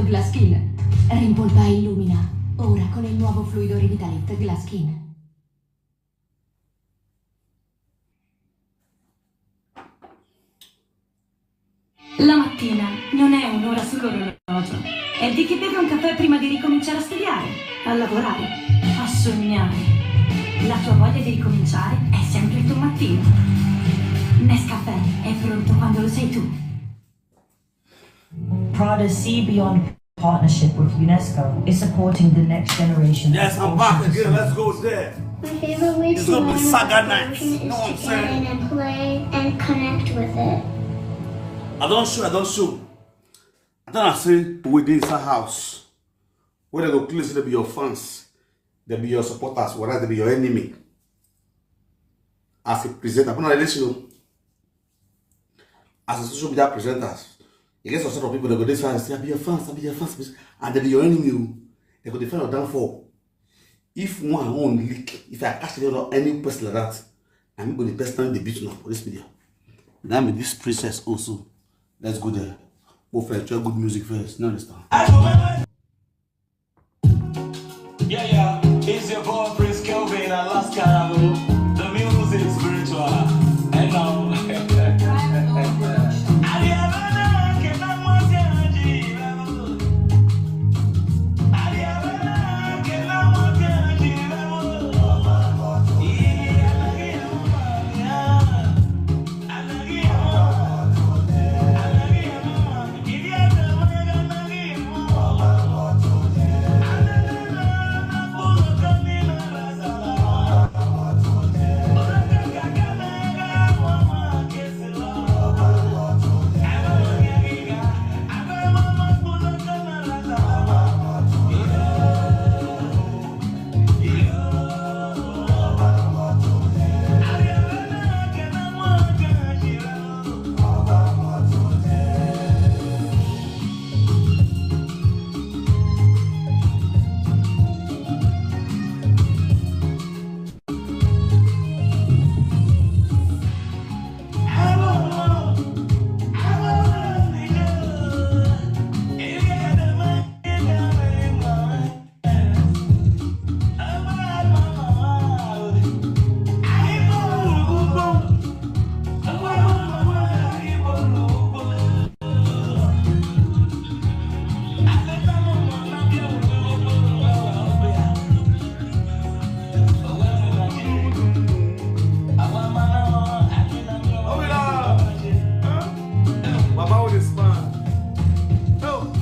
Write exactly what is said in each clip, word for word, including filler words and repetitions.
Glaskin. Rimpolpa e illumina. Ora con il nuovo fluido Revitalift Glaskin. La mattina non è un'ora sull'orologio, è di chi beve un caffè prima di ricominciare a studiare, a lavorare, a sognare. La tua voglia di ricominciare è sempre il tuo mattino. Nescafè è pronto quando lo sei tu. Prada See Beyond partnership with UNESCO is supporting the next generation. Yes, I'm back again. Let's go there. My favorite way to learn about evolution is to get in and play and connect with it. I don't show, I don't show. I don't say we dey inside house. Whether go close, they be your fans, they be your supporters, whether they be your enemy. As a presenter, I'm not let you know. As a social media presenter, you get some sort of people that go this side and say, "I be your fans, I be your fans," and they be your enemy. Oh. They go defend your downfall. If one own leak, if I catch any, any person like that, I'm going to personally debate you for this video. Now me this princess also. Let's go there. Go for enjoy good music first. You understand? Yeah, yeah. It's your boy Prince Kelvin, Alaska. The music spiritual. And now. Baba with a smile. Oh.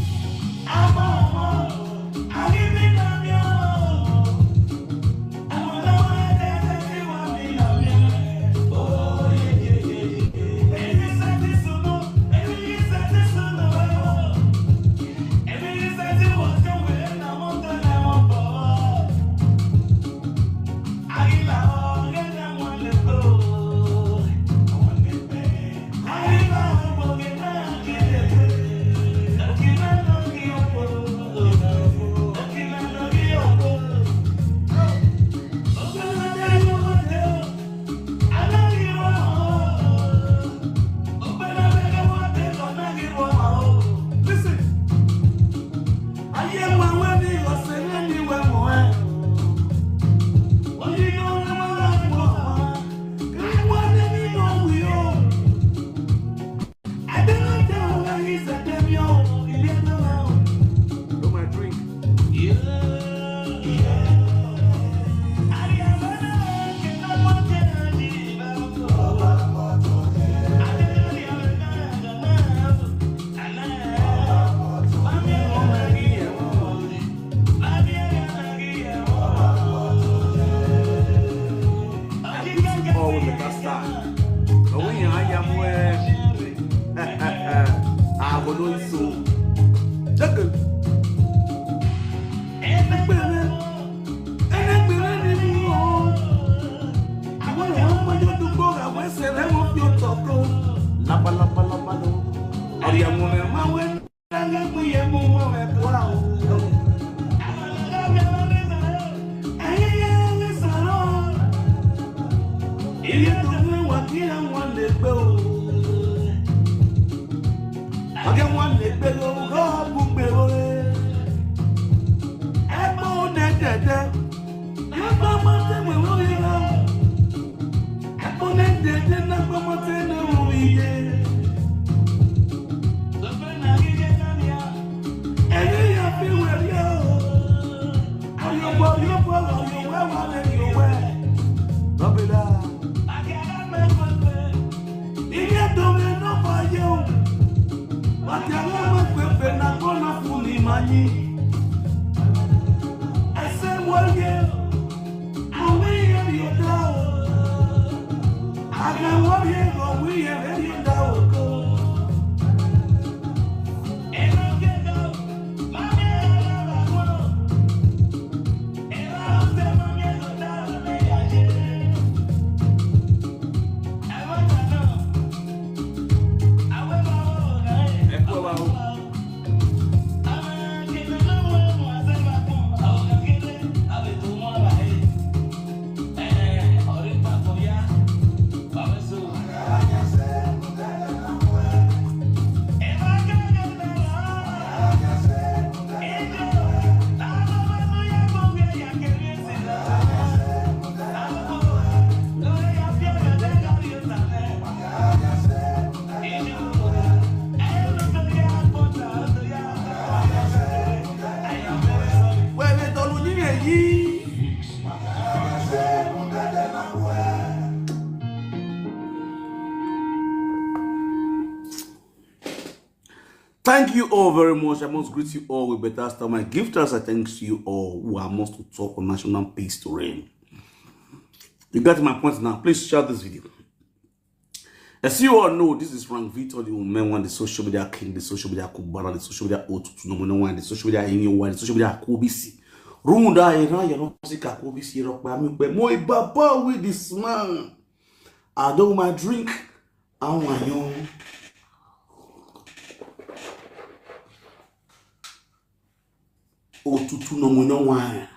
Always a star. But when you hire more, I will know you so. Juggle. Ẹnẹgbẹrẹ, ẹnẹgbẹrẹ ni mo mọ̀. Àwọn èèyàn ń mọjọ́ dúgbò, àwọn ẹsẹ̀ rẹ̀ wọ́n fi ọ̀tọ̀ kọ́. Lápálápálápá lọ. Ọ̀rẹ́ àwọn ọmọ ẹ̀ máa wẹ́. Thank you all very much. I must greet you all with better stuff. My gifters, I thank you all who are must to talk on national peace to reign. You got my point now. Please share this video. As you all know, this is Frank Victor, the woman one, the social media king, the social media kubara, the social media otutu no one, the social media inyo one, the social media kubisi. Runda era ya no sika kubisi ro pa mi pe mo baba with this man. I don't my drink. I want you. Otutu no mo no wine.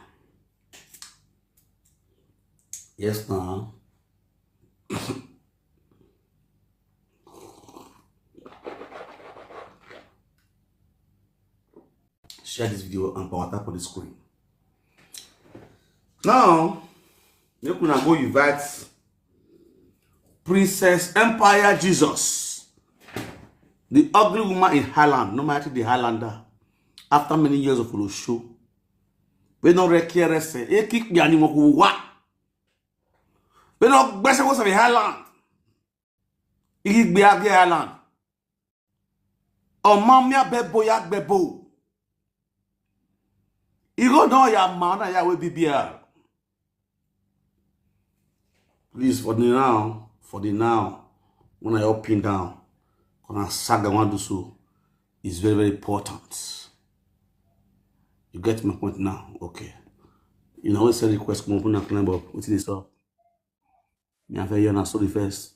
Yes, now. Share this video and power tap on the screen. Now, make una go invite Princess Empire Jesus, the ugly woman in Highland, no matter the Highlander, after many years of show. We no rekiere se, e kick me ani mo ku wa. We no gbese wo se Highland. Igi gbe age Highland. Ọmọ mi abẹ boya gbẹbo. Igo no ya ma na ya we B B R. Please, for the now, for the now, when I up pin down, when I saga want to so, it's very, very important. You get my point now? Okay. You know, when send request come up, when I climb up, what is up? Me, I feel you now, sorry first.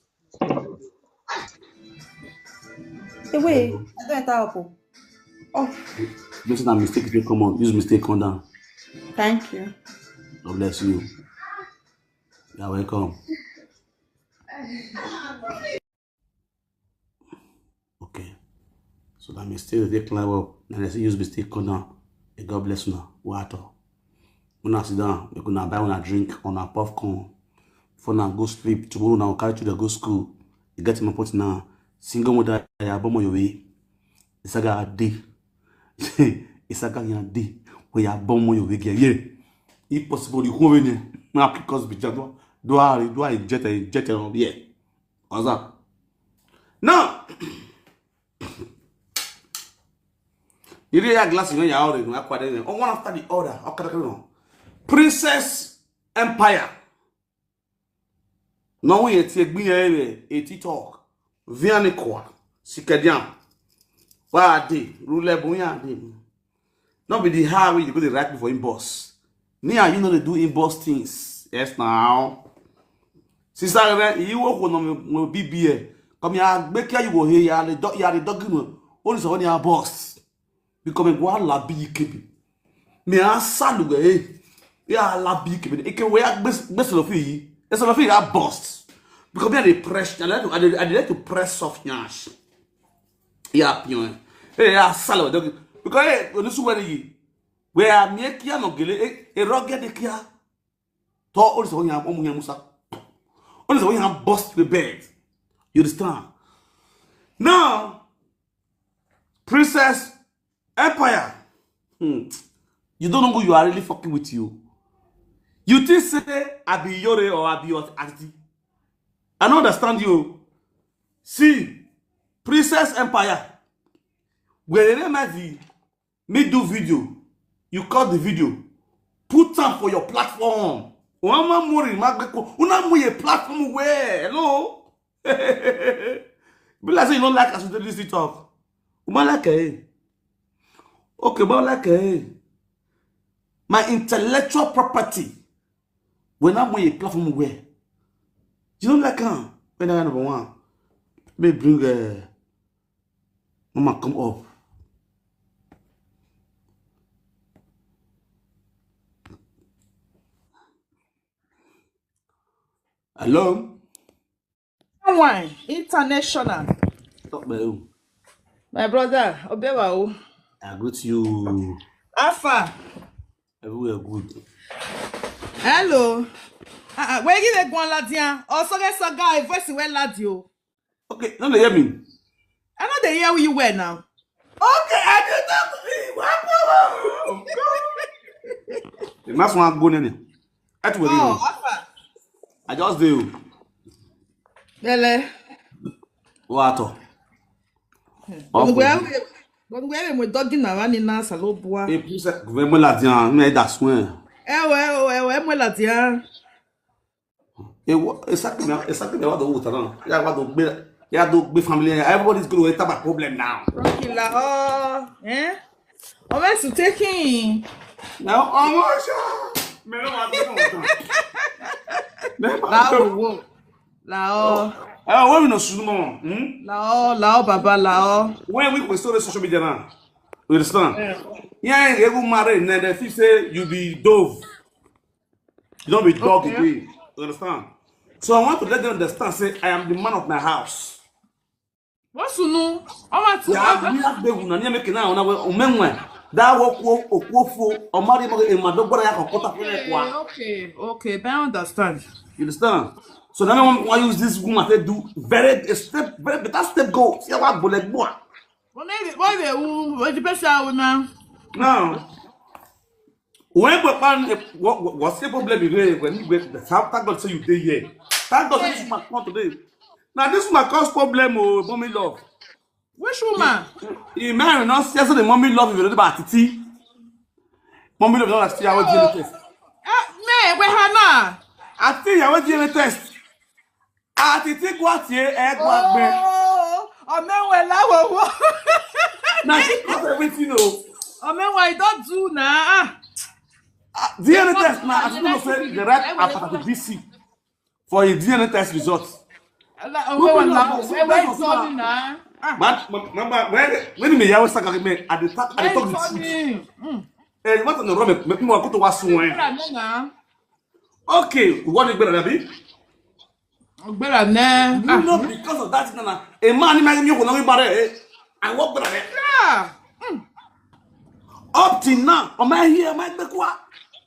Hey, wait, I don't enter up. Oh. Oh. This is a mistake if you come on. Use mistake, come down. Thank you. God bless you. You're welcome. Okay. So that mistake they climb up. And I say use mistake, come down. May God bless you now. Water. When I sit down, we gonna buy una drink, una popcorn. For now, go sleep. Tomorrow now, carry children go school. You get my point now. Single mother, ya bomo your way. Isaga day. Isaga ya day. We ya bomo your way. Yeah. If possible, you come in here. Now, because we just do, do I, do I inject, inject on here. What's up? Now, you really have glass in your already. I quite, one after the other. Okay, no. Princess Empire. No, we eti egbi ere eti talk. Viani kwa sikedian. Wa de rule bunya de. No be the how you go the right for inbox. Me and you know they do inbox things. Yes now. Sister Reverend, you work with no B B A. Come here, make you go here, you are the dog, you are the dog. Only so when you are boss. Because me go la bi ikebi. Me a salu eh. Ya la bi ikebi. Ike we a gbes gbes lo fi. It's lo fi a boss. Because me dey press. I like to I dey I dey like to press soft nyash. Ya pion. Eh ya salu dog. Because eh onu su wani yi. We a mi e kia no gele e e roge de kia. To o so nya o mu nya musa. Only when you have bust the bed. You understand? Now, Princess Empire, hmm, you don't know who you are really fucking with you. You think say I be Yore or I be your auntie? I don't understand you. See, Princess Empire, where the name of the me do video, you cut the video, put am for your platform. One man more in Magbeko, una mo ye platform where, hello? Be like say you don't like as you dey listen talk. Uma like eh? Okay, but like eh? My intellectual property. When I mo ye platform where? You don't like am? When I number one, me bring uh, mama come up. Hello? Wine international. Talk about you. My brother, Obewa o. I greet you. Alpha. Everywhere good. Hello. Uh, uh, where you dey go ladian? Also get some guy voice well ladio. Okay, no dey hear me. I know they hear you well now. Okay, I dey talk to you. What problem? The mass one go nene. At where Oh, you? Alpha. I just do. Lele. What? But we have, but we have a dog in our name now, Salobua. Hey, please, remember that young man, that's when. Eh, well, well, well, well, ladian. Exactly, exactly what the water now. Yeah, what the big, yeah, the big family. Everybody's going to enter my problem now. Rocky la oh, eh? Omesu taking. Now, almost. Me no want to know. Me La oh, wo. La oh, Eh, what we no sumo? Hmm? La oh, la oh, baba la oh. When we restore the social media now, you understand? Yeah, you go marry, and then they feel say you be dove. You don't be dog Okay. Again. You understand? So I want to let them understand. Say I am the man of my house. What's new? I want to. Yeah, we have the one. You make now. Now we umenwe. That work wo okuofo. Omari mo e madogora ya kokota fele kwa. Okay, okay, okay, but I understand. You understand? So now I want to use this woman to do very a step, very better step go. See what bullet boy. What maybe why they who what the person I would now? Now, when Papa, what what's the problem you dey when you wait? Thank God say you dey here. Thank God say this woman come today. Now this woman cause problem oh, mommy love. Which woman? You man not see the mommy love you about Titi. Mommy love not see how D N A test. Eh, me, where Hannah? I think I want D N A test. Àti tí kò àti ẹgbẹ́ àgbẹ̀. Oh, ọmọ ẹwẹ láwọ wo. Na she cause everything o. Ọmọ ẹwẹ I don't do na. Ah, Ah, D N A test na as you know say the right hepatitis B C for a D N A test result. ọmọ ẹwẹ láwọ ẹwẹ ìtọ́ni na. Ah, But remember when when me yawo saka me I dey talk I dey talk the truth. ìtọ́ni. Mm. Eh, you want to know me me mo ko to wa sun eh. Ìgbéra mi na. Okay, what you better be? Ìgbéra mi. You know because of that na a man in my new no bare. I work better. Ah, Up till now, am I here? Am I back?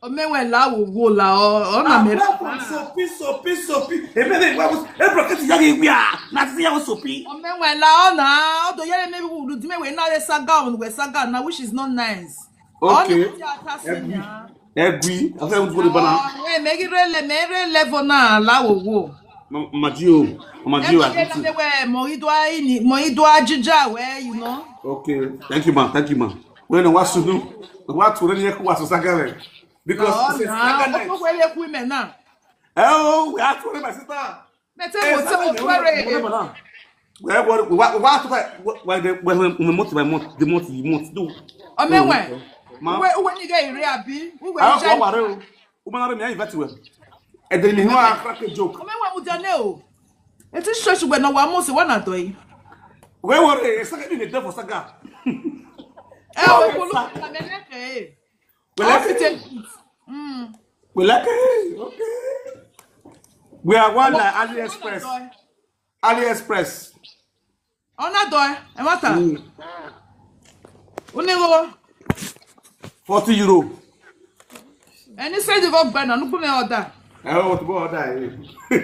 ọmọ ẹwẹ láwọ wo la ọ ọ̀nà I'm mẹ́rin. back from Sopi, Sopi, Sopi. If anything was a bracket, young we are. Not the young Sopi. Ọmọ ẹwẹ la ọ na. Ọdọ yẹrẹ mẹ́rin wùdú dí mẹ́wẹ̀ẹ́ náà lè ságà ọ̀nà wẹ̀ ságà na which is not nice. Okay. Ọ̀nà tí a ta sí Every, na. every. I said we go to banana. Ẹ mẹ́rin rẹ̀ lẹ̀ mẹ́rin rẹ̀ level náà láwọ wo. Madio, Madio. Ẹ mẹ́rin lẹ̀ wẹ̀ mọ̀ ìdó ayé ni mọ̀ ìdó ajíjà wẹ̀ you know. Okay. Thank you, man. Thank you, man. When I was to do, what to really was to Sagare. Because Ọ̀ it's a náà Sagare ó night. tó wẹ́lẹ̀ kú mẹ́ náà. Oh, we have to my sister. Mẹ́tẹ́ mo tẹ́ mo fẹ́rẹ̀. Why, why, why, why, why, why, month by month, the month, the month, do. Ọmọ ẹwẹ. Ma. Uwe uwe ni gẹ ìrẹ́ àbí? Uwe I ìjà. don't worry. Woman, I invite you. And then you know I crack a joke. Ọmọ ẹwẹ mo jẹ ní o. Etí ṣe ṣùgbọ́n náà wà á mọ̀ sí wọn àdọ́ yìí. Where were they? Second in the devil saga. Ẹ o kò ló ń kà mí lẹ́kẹ̀ẹ́. Well, Ó like, sì tẹ. well, like, okay. We are one like AliExpress. AliExpress. Ọ̀nà dọ̀ ẹ̀ ẹ̀ má ta. Mm. Ó ní wọ́wọ́. Forty euro. Ẹni sẹ́ẹ̀dì kò gbẹ náà nígbà mi ọ̀dà. I don't want to go order. Eh?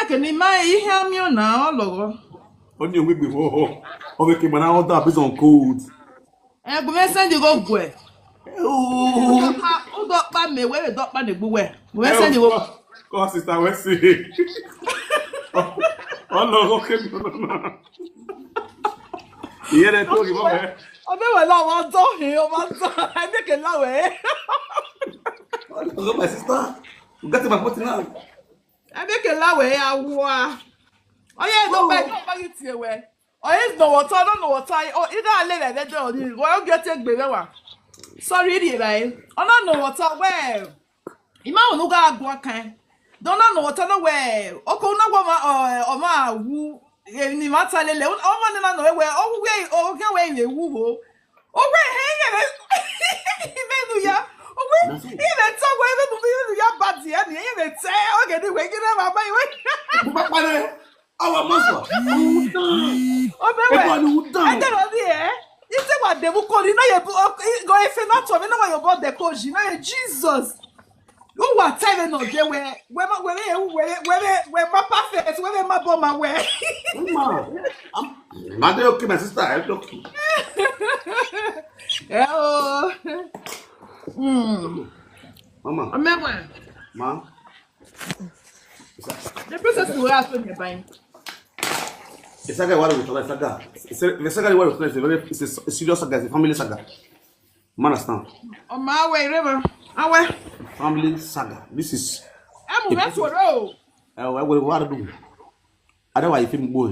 Chineke n'ime anyị ihe amịọ na ọlọghọ. Onye onwe gbe ho ho. O be ke mana order based on code. Egwu m esendị go gwe. Oh. Ụdọkpa ma ewere dọkpa na-egbu we. Egwu m esendị go. Come sister, we see. Oh no, okay, no, no, no. Yeah, they told you, okay. Ọ bụ wele ọwa ọzọ he ọwa ọzọ. Emekela wee. Oh no, my sister. You got my foot now. Emekela wee ya wụa. Onye dọkpa dọkpa gị tie wee. Onye nọ wọta, ọ nọ wọta. Ọ ị ga-ale na ebe dị ọdị. Wee oge te gbe wa. Sorry, iri ebe anyị. Ọ nọ nọ wọta wee. Ime ahụ n'ụga agụ aka. Dọna nọ wọta nọ wee. Oke ụnọ gwa ma ọ ma awu. Ni mata lele. Ọ ma na nọ wee. Ọ wee oge wee wee wu ho. O wee he ihe na imenu ya. O wee ihe na tsa wee be bu imenu ya bad ya ni ihe na tsa oge dị wee gị na ma ba iwe. Bukpakpare. Our muscle. Udan. O be we. Everyone udan. Ede ro ni e. Ite wa de bu ko ni na ye bu go efe na to mi na wa yo bo de ko ji na ye Jesus. Who wa tell me no dey where where ma where where where where ma perfect where ma bo ma where. Mama, I'm not okay, my sister. I'm okay. Oh. Mm. Mama, Remember, ma. the process we are so nearby. It's like what we talk. It's like that. It's a, it's like what we talk. It's a very, it's a, a serious saga. It's a family saga. Man, understand? On my way, river. Awe. Family saga. This is. I'm going to roll. Uh, what, what, what do? Otherwise, if him boy.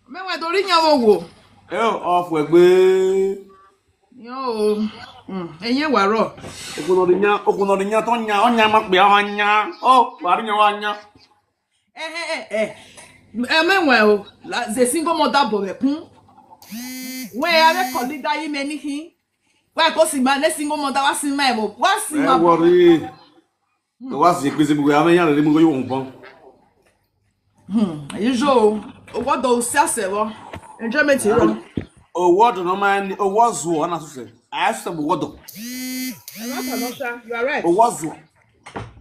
Me we dori nya wo wo. Eh, off we gbe. Yo. Mm, enye waro. Okunodinya, okunodinya to nya, onya ma pe anya. Oh, wari nya wa nya. Eh eh eh eh. Eh me we o. La ze single mother bo we kun. We are colleague yi me ni hin. Wa ko si ma ne single mother wa si ma mo. Wa si Eh, ma. worry. Wa si pe se bu ya me ya re mo yo won bon. Hmm. Ijo. O wo do si ase wo. Enjoyment ro. Owo do no man, owo zuo ana so se. I ask them owo do. You are right. Owo zuo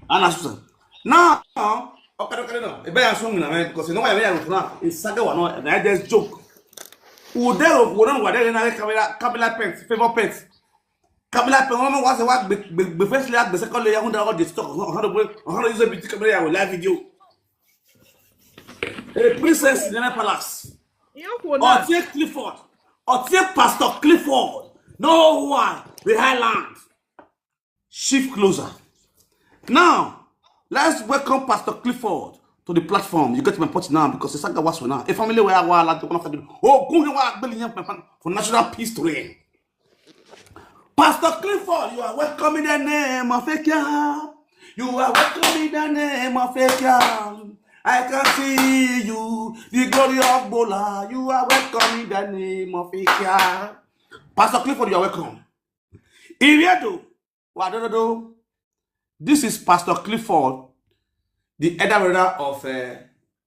ana so se. Now, okay, okay, no. Ebe ya so na me because no why me ya na. It's saga wa no. Na just joke. Ude o wo no wa de na camera, camera pet, favor pet. Camera pet, one was what the first layer, the second layer, hundred all the stock, hundred way, hundred use a beauty camera with live video. A princess in the palace. You know who now? Otie Clifford. Otie Pastor Clifford. No one. The Highland. Shift closer. Now, let's welcome Pastor Clifford to the platform. You get my point now because the saga was now. A family where I was like one of the oh, go ahead, for national peace to reign. Pastor Clifford, you are welcome in the name of Ekia. You are welcome in the name of Ekia. I can see you, the glory of Bola. You are welcome in the name of Ekia. Pastor Clifford, you are welcome. Iriedo, Wadodo. This is Pastor Clifford, the elder brother of uh,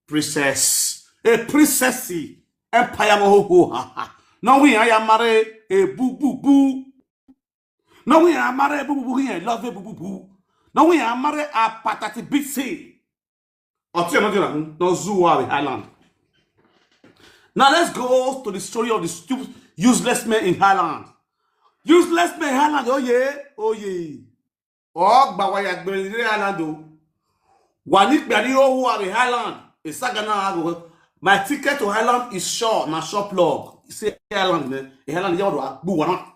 Princess, a princessy empire. Mohoho. No, we are married a boo boo boo. No, we are married boo boo boo here. Love a boo boo boo. No, we are married a patati bitsi. Otie no dira no zuwa the Highland. Now let's go to the story of the stupid, useless men in Highland. Useless men in Highland. Oh yeah, oh yeah. Oh, but why you been in Highland though? Wani kpari oh who are the Highland? It's Sagana. My ticket to Highland is sure. Na shop log. Say Highland, man. Highland, you are. Buwana.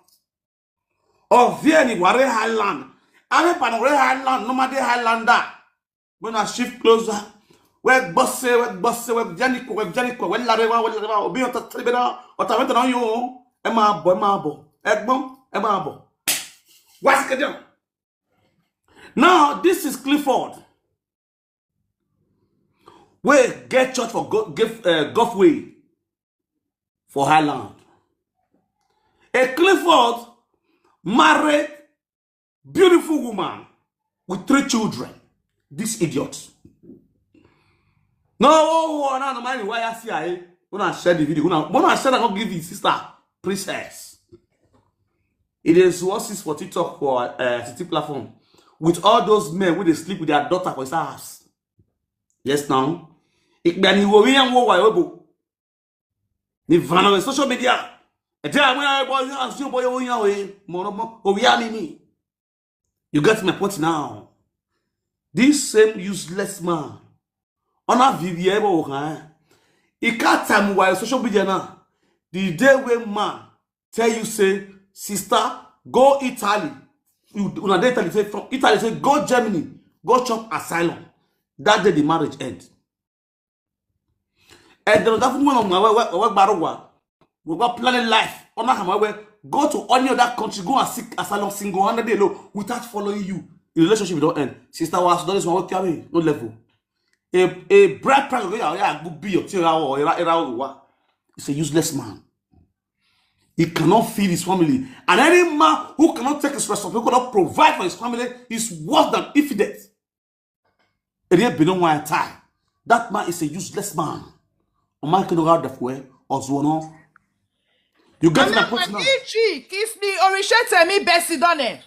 Ovieni ware Highland. Ame panore Highland, nomade Highlander. When I shift closer, we bosse, we bosse, we janiko, we janiko, we larewa, we larewa, obi ota tribena, ota wenta na yo, ema bo, ema bo, egbon, ema bo. What's it down? Now, this is Clifford. We get church for go, give, uh, Gulf Way for Highland. A Clifford married beautiful woman with three children. This idiot. No, oh, oh, no, no, mind why I see I. When I share the video, when I, when I share, I go give his sister princess. It is what is for TikTok for uh, city platform with all those men where they sleep with their daughter for his house. Yes, now. Ikpe ni wo yan wo wa ebo. Ni vana we social media. E de awon ebo yan si obo yo yan we. Mo no mo. O ya mi ni. You get my point now. This same useless man. Ona vivi ebo kan. He can't time while social media now. The day when man tell you say, "Sister, go Italy." You una dey Italy, say from Italy, say, "Go Germany, go chop asylum." That day the marriage end. And then that woman, we we we we we go planning life. Ona come we go to any other country, go and seek asylum single handed alone without following you. The relationship don't end. Sister was done this one, okay, no level. A a bright price go, yeah, yeah, go be your thing, or era era wa. It's a useless man. He cannot feed his family. And any man who cannot take his responsibility, who cannot provide for his family, is worse than infidel. Ere binu wa tie. That man is a useless man. O ma kinu ga da fue, ozuono. You get my point now? Ichi, kiss me, Orishetemi Besidone.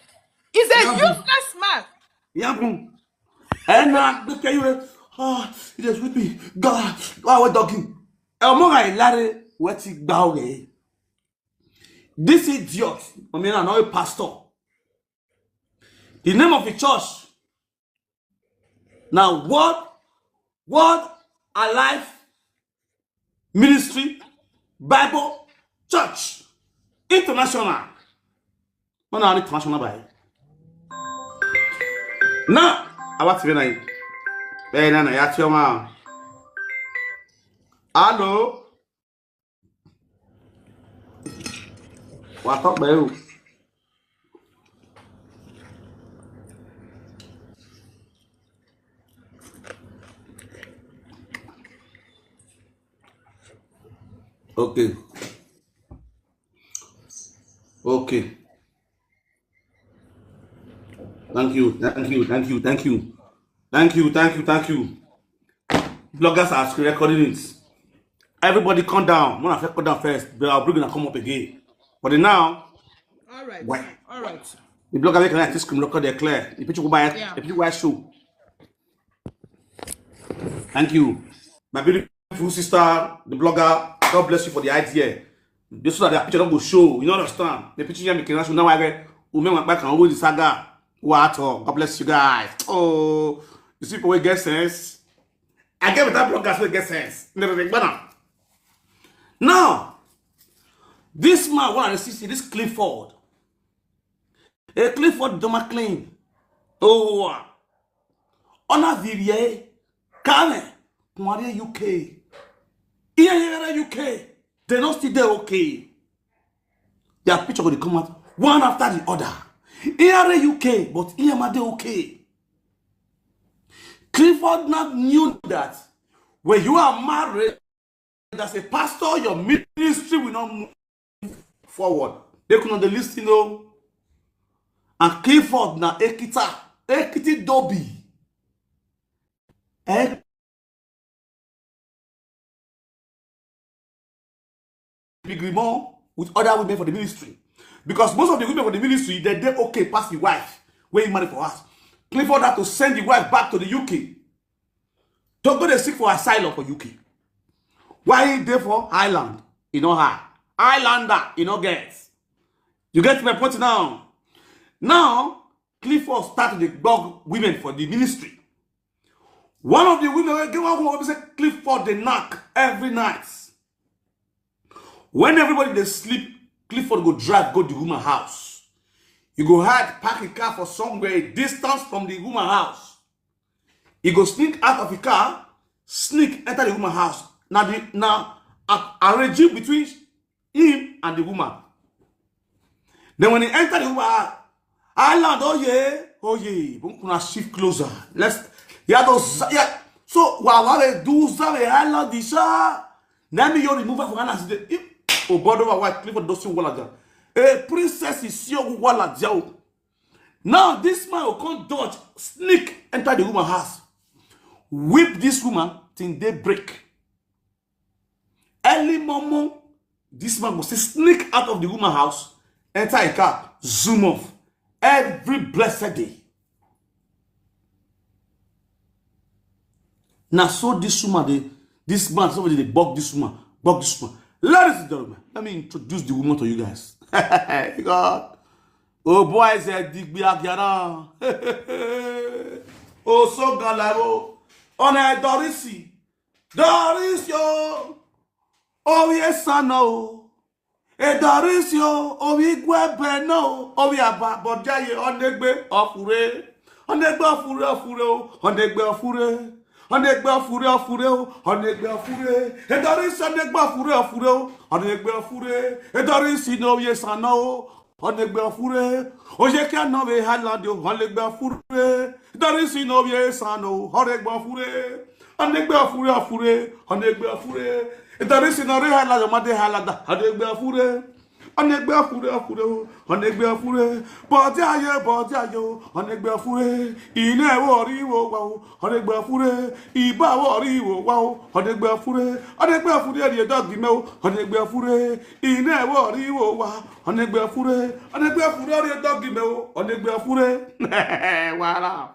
He's a useless man. Yabun. And now look at you. Oh, it is with me. God, why we talking? E mo ga ilare, what he bow. This idiot, I mean, I know a pastor. The name of the church. Now, what, what alive ministry, Bible, church, international. No, no, international by. Now, I want to be like, hey, no, no, you have to. Hello. Wa tọpẹ o. Okay. Okay. Thank you, thank you, thank you, thank you. Thank you, thank you, thank you. Bloggers are screen recording it. Everybody come down. When I first come down first, but I'll bring una come up again. But then now, All right. Why? All right. The blogger wey connect this screen record dey clear. The picture go by, yeah, the picture go by show. Thank you. My beautiful sister, the blogger, God bless you for the idea. This so that the picture don't go show. You know understand? The picture here can show now. I get women went back and always the saga. What? Oh, God bless you guys. Oh, you see people wey get sense. I get better bloggers wey get sense. Now, this man, what I see, see this Clifford. Hey, Clifford, do my claim. Oh, ona virie kame kumari U K. Here, here, U K. They don't still there, okay. Their picture go dey come out one after the other. Here, U K, but here, ma dey okay. Clifford not knew that when you are married, as a pastor, your ministry will not move forward. They could not listen, no. And Clifford na Ekita, Ekiti Dobi. Eh? Pilgrimon with other women for the ministry. Because most of the women for the ministry, they they okay pass the wife where he married for us. Clifford had to send the wife back to the U K. To go dey seek for asylum for U K. Why he dey for Ireland? You know her. Islander, you know get. You get my point now. Now, Clifford start to dey bug women for the ministry. One of the women wey get one woman wey say Clifford dey knack every night. When everybody dey sleep, Clifford go drive go the woman house. You go hide, park a car for somewhere, a distance from the woman house. He go sneak out of the car, sneak enter the woman house. Now the now a, a regime between him and the woman. Then when he enter the woman house, Island, oh yeah, oh yeah, but kuna shift closer. Let's yeah those yeah. So while I do some Island this ah, let me your remove her from Island. If Obodo wa wife Clifford doesn't wala down. A princess is your wala down. Now this man will come dodge, sneak, enter the woman house, whip this woman till day break. Early morning, this man go still sneak out of the woman house, enter a car, zoom off every blessed day. Now so this woman dey This man, somebody dey bug this woman, bug this woman. Ladies and gentlemen, let me introduce the woman to you guys. God. Oh boy, is a digbi agiana. Oh, so galaro. On a Dorisi. Doris yo. Oh, yes, I know. E Doris yo. Oh, we gwe beno. Oh, we aba. But yeah, you on the gbe of ure. On the gbe of ure, of ure. Oh, on the gbe of ure. On the gbe of ure, of ure. Oh, on the gbe of ure. E Doris, on the gbe of ure, of ure. Oh, on the gbe of ure. E Doris, you know, yes, I know. Onegbe ofure. Oje ke no we halade o. Onegbe ofure. Darisi no we sano. Onegbe ofure. Onegbe ofure ofure. Onegbe ofure. Darisi no re halade ma de halada. Onegbe ofure. Onegbe ofure ofure o. Onegbe ofure. Bodi aye bodi ayo. Onegbe ofure. Ine wo ri wo wa o. Onegbe ofure. Iba wo ri wo wa o. Onegbe ofure. Onegbe ofure ri dog me o. Onegbe ofure. Ine wo ri wo wa. Onegbe ofure. Onegbe ofure ri dog me o. Onegbe ofure. Wala.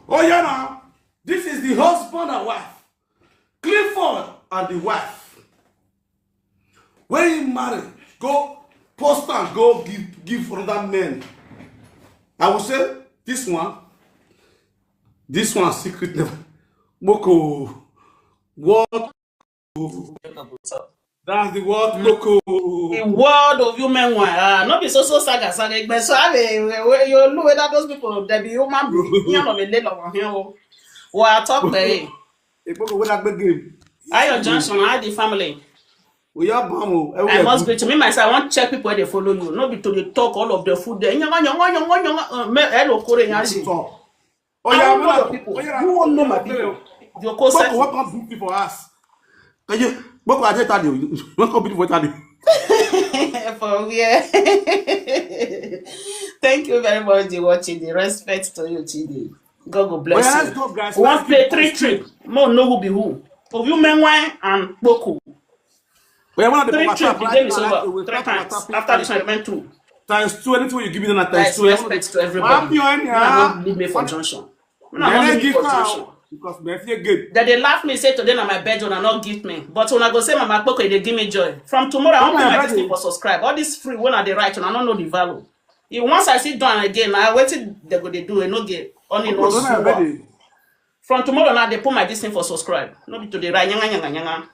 Oh yeah now. This is the husband and wife. Clifford and the wife. When he marry, go post and go give give another man. I will say this one, this one secret never. Boko. What? That's the word Boko. The world of human one. Ah, no be so so saga saga. But so I mean, you know whether those people they be human being. You know, they live over here. Well, I talk there. Ekpoko wey that big game. How your Johnson? How the family? We are bam o. I must be to me myself. I want to check people wey dey follow you. No be to dey talk all of the food there. Nyama nyama nyama nyama. Uh, me hello kore nyashi. Talk. Oh I yeah, don't know your people. Oh yeah, you won't know my people. Your co Kpoko, what come do for us? Can you? What come do for Italy? What come do for Italy? For where? Thank you very much, the watching. The respect to you, T D. God go bless you. Let's go, guys. One play three trip. Mo know who be who. Of you men wine and Boko. We want to three trip. The game is over. Three times. After this one, went two. Times two. Anything you give me, then times two. Respect to everybody. Don't leave me for junction. Una no leave me for junction. Because me feel good. Then they laugh me say today na my birthday, una not give me. But una go say Mama Kpoko, they give me joy. From tomorrow, I won't put my thing for subscribe. All this free when I dey write, una no know the value. If once I sit down again, na wetin they go dey do, I no get only no small. From tomorrow now, they put my this thing for subscribe. No be to dey write nyanga nyanga nyanga.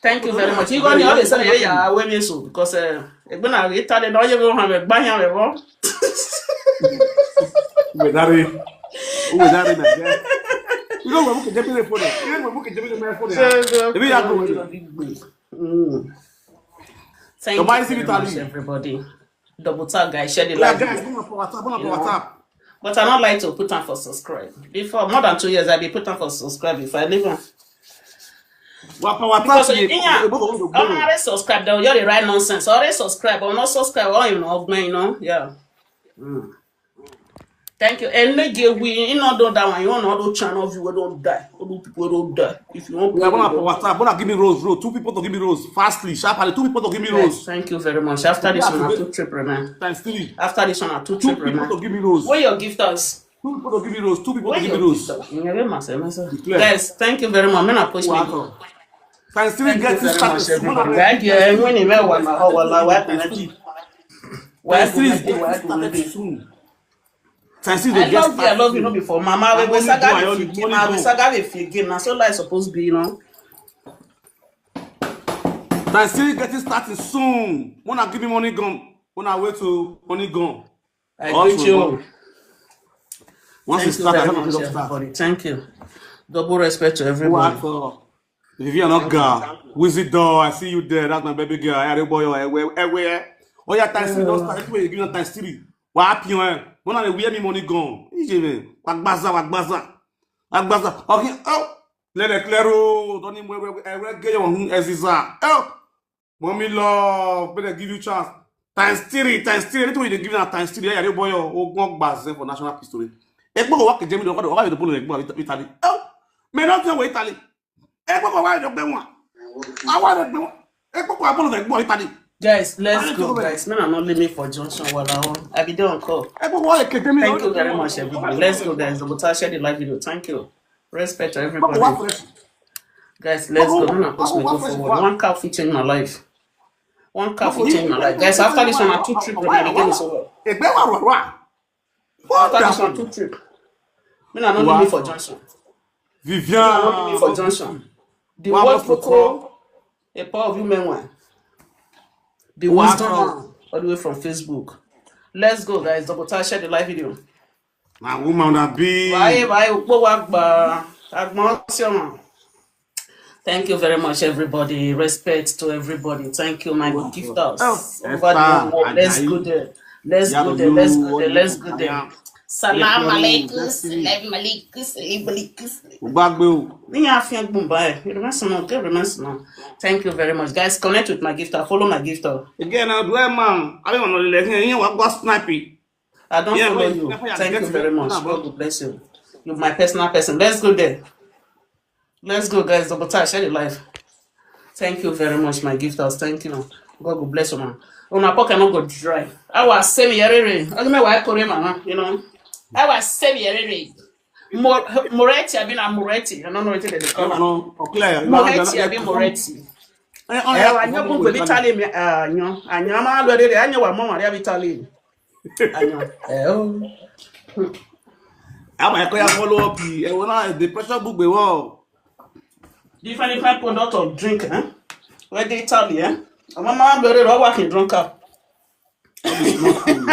Thank you very much. You gonna always say yeah, yeah, we me so because uh, when I read that, no you go have a bang have a wrong. Uwe dare. Uwe dare na guy. You know what we can jump in for that. You know what we can jump in for that. If we are going. Thank you very much, everybody. Double tap, guys. Share the live. Guys, come on for WhatsApp, come on for WhatsApp. But I don't like to put on for subscribe. Before more than two years, I be put on for subscribe if I leave on. Because you think I'm already subscribed, they'll already write nonsense. Already subscribe, or not subscribe, or you know, you know, yeah. Thank you. And again, we you know do that one. You know do channel view we don't die. All the people don't die. If you want, we are gonna for WhatsApp. Gonna give me rose, rose. Two people to give me rose. Fastly, sharply. Two people to give me rose. Thank you very much. After this one, two triple man. Times three. After this one, two triple man. Two people to give me rose. Where your gifters? Two people to give me rose. Two people to give me rose. Guys, thank you very much. Men are push me. Times three get this status. Thank you. When you wear one, oh, well, I wear times three. Times three get status soon. Times three I love you, I love you, no be for mama. We saga we feel game, we saga we feel game. Na so life supposed be, you know. Times three getting started soon. Wanna give me money gun? Wanna wait to money gun? I greet you. Once it start, I have to start. Thank you. Double respect to everybody. Vivian Oga, Wizzy Doll, I see you there. That's my baby girl. I boy everywhere, everywhere. Oh yeah, times three don't start. Everywhere you give them times three. What happen? Eh? When are they wear me money gun? Ijebe, wagbaza, wagbaza, wagbaza. Okay, oh, let it clear. Oh, don't even wear wear wear gay on who else is that? Oh, mommy love, better give you chance. Times three, times three. Anything you give now times three. Yeah, you boy, oh, go back for national history. Ekpo wa ke jemi do ko wa be to bolo Ekpo Italy. Oh, me not know Italy. Ekpo wa do gbe won. Awa do gbe won. Ekpo wa bolo Ekpo Italy. Guys, let's go, guys. Men are not leaving for junction. Wala, I be there on call. Ekpo wa ke jemi. Thank you very much, everybody. Let's go, guys. Double tap, share the live video. Thank you. Respect to everybody. Guys, let's go. Una post me go forward. One cow fit change my life. One cow fit change my life. Guys, after this one, I two trip remain again. So Egbe wa wa wa. After this one, two trip. Me na no leave me for junction. Me na no leave me for Vivian. Junction. The word Coco, a power of human one. The wisdom one, all the way from Facebook. Let's go, guys. Double tap, share the live video. My woman that be. Bye bye. Ukpo wa gba. Agbon si omo. Thank you very much, everybody. Respect to everybody. Thank you, my gifters. Oh, Over the Esther, world. Let's Ajayi. Go there. Let's go there. Let's go there. Let's go there. Salam alaikum, salam alaikum, salam alaikum, salam alaikum. Gbagbe o. Ní ààfin gbùngbà ẹ̀, ìrìnàṣìnà, ọ̀gá ìrìnàṣìnà. Thank you very much. Guys, connect with my gifter, follow my gifter. Again, I do man. I don't know the lesson. You know what? Go snipe it. I don't Yeah, follow wait, you. wait, wait, Thank you get very it. Much. Nah, God will bless you. You're my personal person. Let's go there. Let's go, guys. Double tap, share the live. Thank you very much, my gifters. Thank you. God will bless you, man. Una pocket no go dry. I was same year, I give me why Korea, man. You know, I was same year. Mor- Moretti, I been a Moretti. I don't know what they call it. No, okay. Moretti, I been Moretti. Eh, wa nyo bu gbe Italy mi anyo anyo ma lo de anyo wa mo ma ri Italy. Anyo. Eh, oh. I'm a call follow up. I wanna the pressure book be wow. Different different product of drink, eh? Where they Italy, eh? I'm a man very raw working drunk up. It's not you.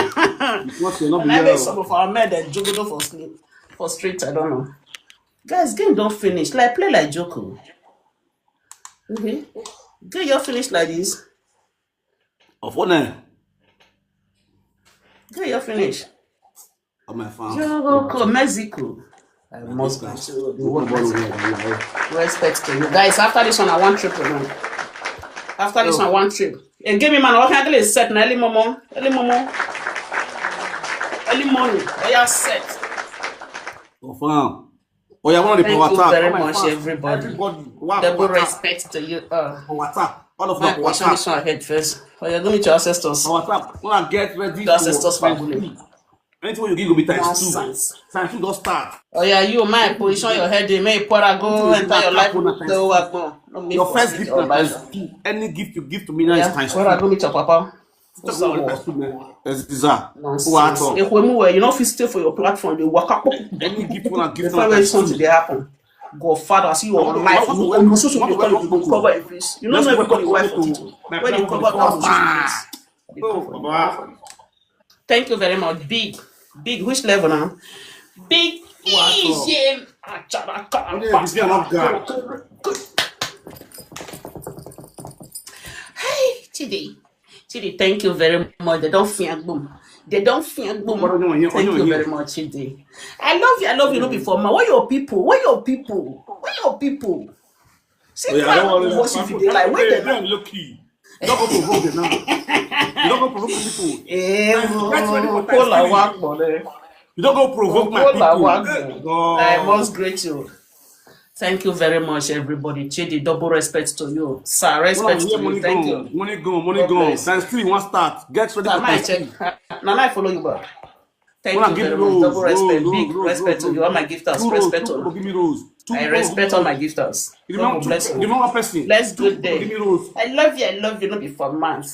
It's not you. Not And I bet you. Some of our men that jogodo for sleep, for street, I don't know. Guys, game don't finish. Like play like Joko. Mm-hmm. Game you finish like this. Of honor. Game you finish. On my phone. Joko, Mexico. I must be sure the world respect to you guys. After this one, I want triple now. After this one, I want triple. And give me man, what can I do? Set na early momo, early momo, early morning. Oh yeah, set. Confirm. Oh yeah, one of the Thank power you tap. Very Oh my much, fans. Everybody. Everybody. Wow, Double power tap. Respect to you. Uh, Power tap. All of my that power question tap. This one ahead first. Oh yeah, give me to ancestors. Power tap. When I get ready The ancestors for family. Anything you give will be times two. Nonsense. Times two don't start. Oh yeah, you my position your head dey make para go enter your life with the work. No make Your for first sit gift your na times life. Two. Any gift you give to me now is Yeah, times two. para go meet your papa. Just know what to do. That's desire. Who Nonsense. at all? Ekwemu, you no fit stay for your platform. They waka pop. Any gift you wanna give The to fact me when times something two. Dey happen. Godfather, see your What- life. what- You what- almost so what- you what- call you cover your face. You no know everybody wife for tito. When you cover all those things. Oh, Baba. Thank you very much. Big, big. Which level now? Big Wow. E J Acharaka. Only if you are not God. Hey, Chidi. Chidi, thank you very much. They don't fear boom. They don't fear boom. What are you doing here? What are Thank you you doing very here? Much, Chidi. I love you. I love you. No be for ma. Where your people? Where your people? Where your people? See, Oh, yeah, I don't why worry. Worship if they like. Where Hey, they don't look key. You don't go provoke them now. You don't go provoke my people. Eh, That's very important. Kola wa gbọ there. You don't go provoke my Kola wa people. gbọ. God. I must greet you. Thank you very much, everybody. Chidi, double respect to you. Sir, When I respect hear to money you. Thank gone, You. Money gone, money God gone. Bless. Times three, one start. Get ready Now for I times check. Three. Now I follow you back. Thank When I You give very rose, much. Double respect. Rose, Big rose, respect rose, To you. All my gifters. Two rose, Respect two to people you. Give me rose. Two I people Respect give All me My rose. Gifters. You God remember Bless two, You. You remember one person? Let's go Two people There. Give me rose. I love you. I love you. No be for months.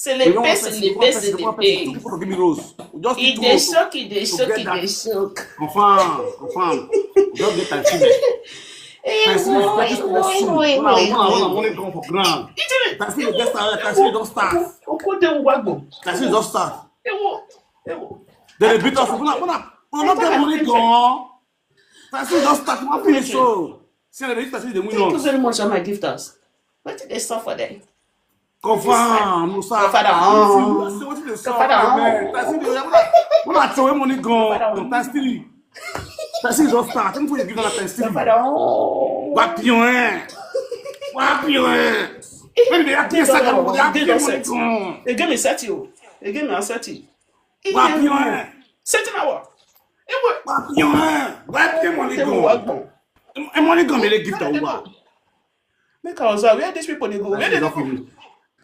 You remember one Celebrate, person? Celebrate, One person, one person. Two Celebrate. People give me rose. Just It two dey rose. Shock, it dey shock, it Together. Dey shock. Confirm, confirm. Just get times three. Times three is very stressful. When I when I when I money come for ground. Times three just start. Times three just start. Okode wagbo. Times three just start. Ewo, ewo. They dey beat us. When I when I when I not get money gone. Times three just start. One finish so. See the times three dey win Thank you us. Very much, all my gifters. What did they suffer there? Confirm, no sir. Confirm, Wetin oh. You see wetin dey sell? Confirm, oh. Man, times three dey when I when I throw money gone. Times three. Times three just start. Think you give am times three. Father, oh. Wap your hand. Wap your hand. When they have this, I can have They your don't money set. Gone. Again, me set you. Again, me set you. Wap your hand. Set in our. Ewo. Wap your hand. Wap your money They will gone. Work more. And money gone, may they give the world. Make us where these people they go. Where they go?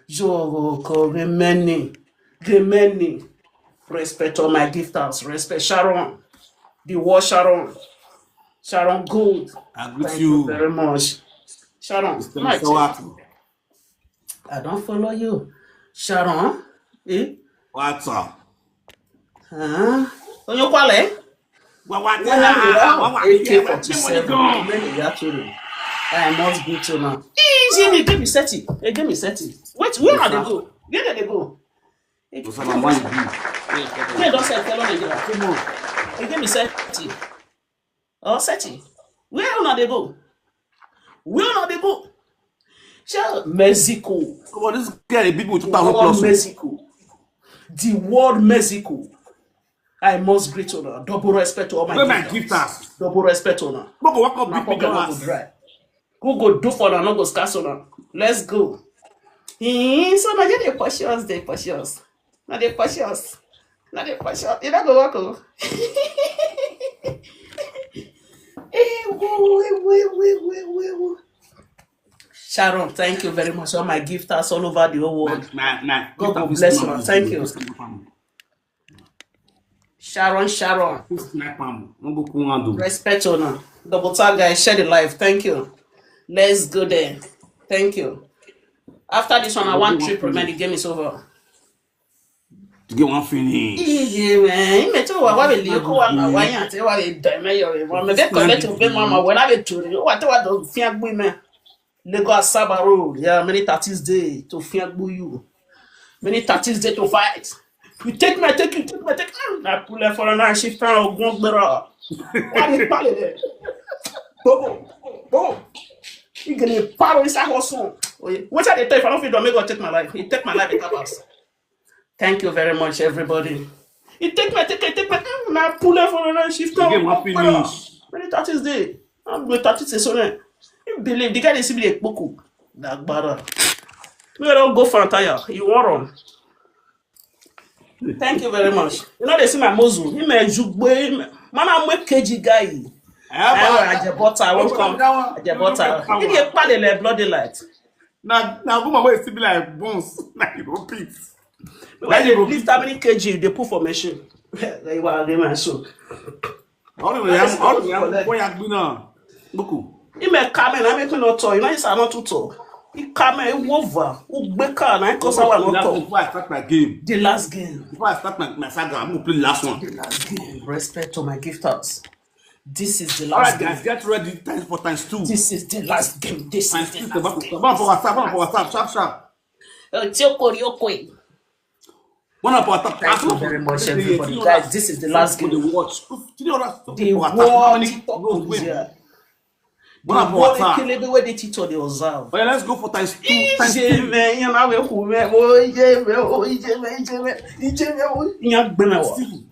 Joko, Gemeni, Gemeni. Respect all my gifters. Respect Sharon. The war Sharon. Sharon Gold. I greet Thank you you. Very much. Sharon, Mister Sawatu. I don't follow you. Sharon, eh? What's up? Huh? Onyekwale? What, what, A K forty-seven. Many yaturu. I must go to now. Easy, me give me thirty. They give me thirty. Wait, where are they go? Where did they go? They don't say tell me. They give me thirty. Oh, thirty. Where una dey go? Where una dey go? Sure, Mexico. Come on, this guy, a big with two thousand plus. Mexico. The world Mexico. I must greet una. Double respect to all my Where my gifters. Gifters? Double respect to una. Look what come My big big pocket no go glass. Dry. Who go do for una no go scarce una. Let's go. Eh, so na just dey push us, dey push us. Na dey push us. Na dey push us. You no go work o. Eh, wo, wo, wo. Sharon, thank you very much. All my gifters all over the whole world. My, my, my God gift go of this bless man you. is Thank good. You. This man. Sharon, Sharon. This night, man. No go cool handle. Respect una. Double tag guys, share the live. Thank you. Let's go there. Thank you. After this one, I want trip remain. The game is over. To get one finish. Iye man, ime to wa wa be lioko wa na wa yan te wa be deme yo be mo me be collect be mama when I be to wa te wa do fian gbe me. Lagos Asaba road, yeah, many thirties day to fian gbe you. Many thirties day to fight. You take me, I take you, take me, I take you. Na pull for na shift and ogun gbera. Wa ni pale de. Bobo, bobo. You gonna paro inside her son. What I dey tell if I don't feel to make God take my life. He take my life in that house. Thank you very much, everybody. It take me, take it, take me. Mm, na pull up for another shift. The game wan finish. Many thirties day. I'm going thirty days on it. You believe the guy dey see me like Poku. Dagbara. Me don't go for tire. You want run. Thank you very much. You know they see my muzzle. He may jugbe. Man, I'm a K G guy. Yeah, I but Ajebota, I won't Look come. at that one. Ajebota. Look at He dey pale like bloody light. Now, now, woman wey still be like bones. Like you don't pick. When they lift how many K G they put for machine. They were the man so. All the way, all the way, boy, I be now. Look. He may come in, I make no tall. You know, it's not too tall. He come in, he over. Who break car, and I cause our not tall. Before I start my game, The last game. Before I start my, my saga, I'm gonna play the last one. The last game. Respect to my gifters. This is the All last right, game. Guys, get ready times for times two. This is the last game. This Times is two. The last Come game. on for WhatsApp. Come on for WhatsApp. Sharp, sharp. Uh, Tiokori Okwe. One up for WhatsApp. Thank you very much, everybody. Guys, this is the last Go game. Dey watch. Three hundred The for WhatsApp. world How many TikTok goals is wey be? Here. One The up for world WhatsApp. Kelebe wey dey TikTok dey observe. Oh yeah, let's go for times two. Times Ije three. me, yan awe ku me, o ije me, o ije me, ije me, ije me, o yan gbe me wa. Still.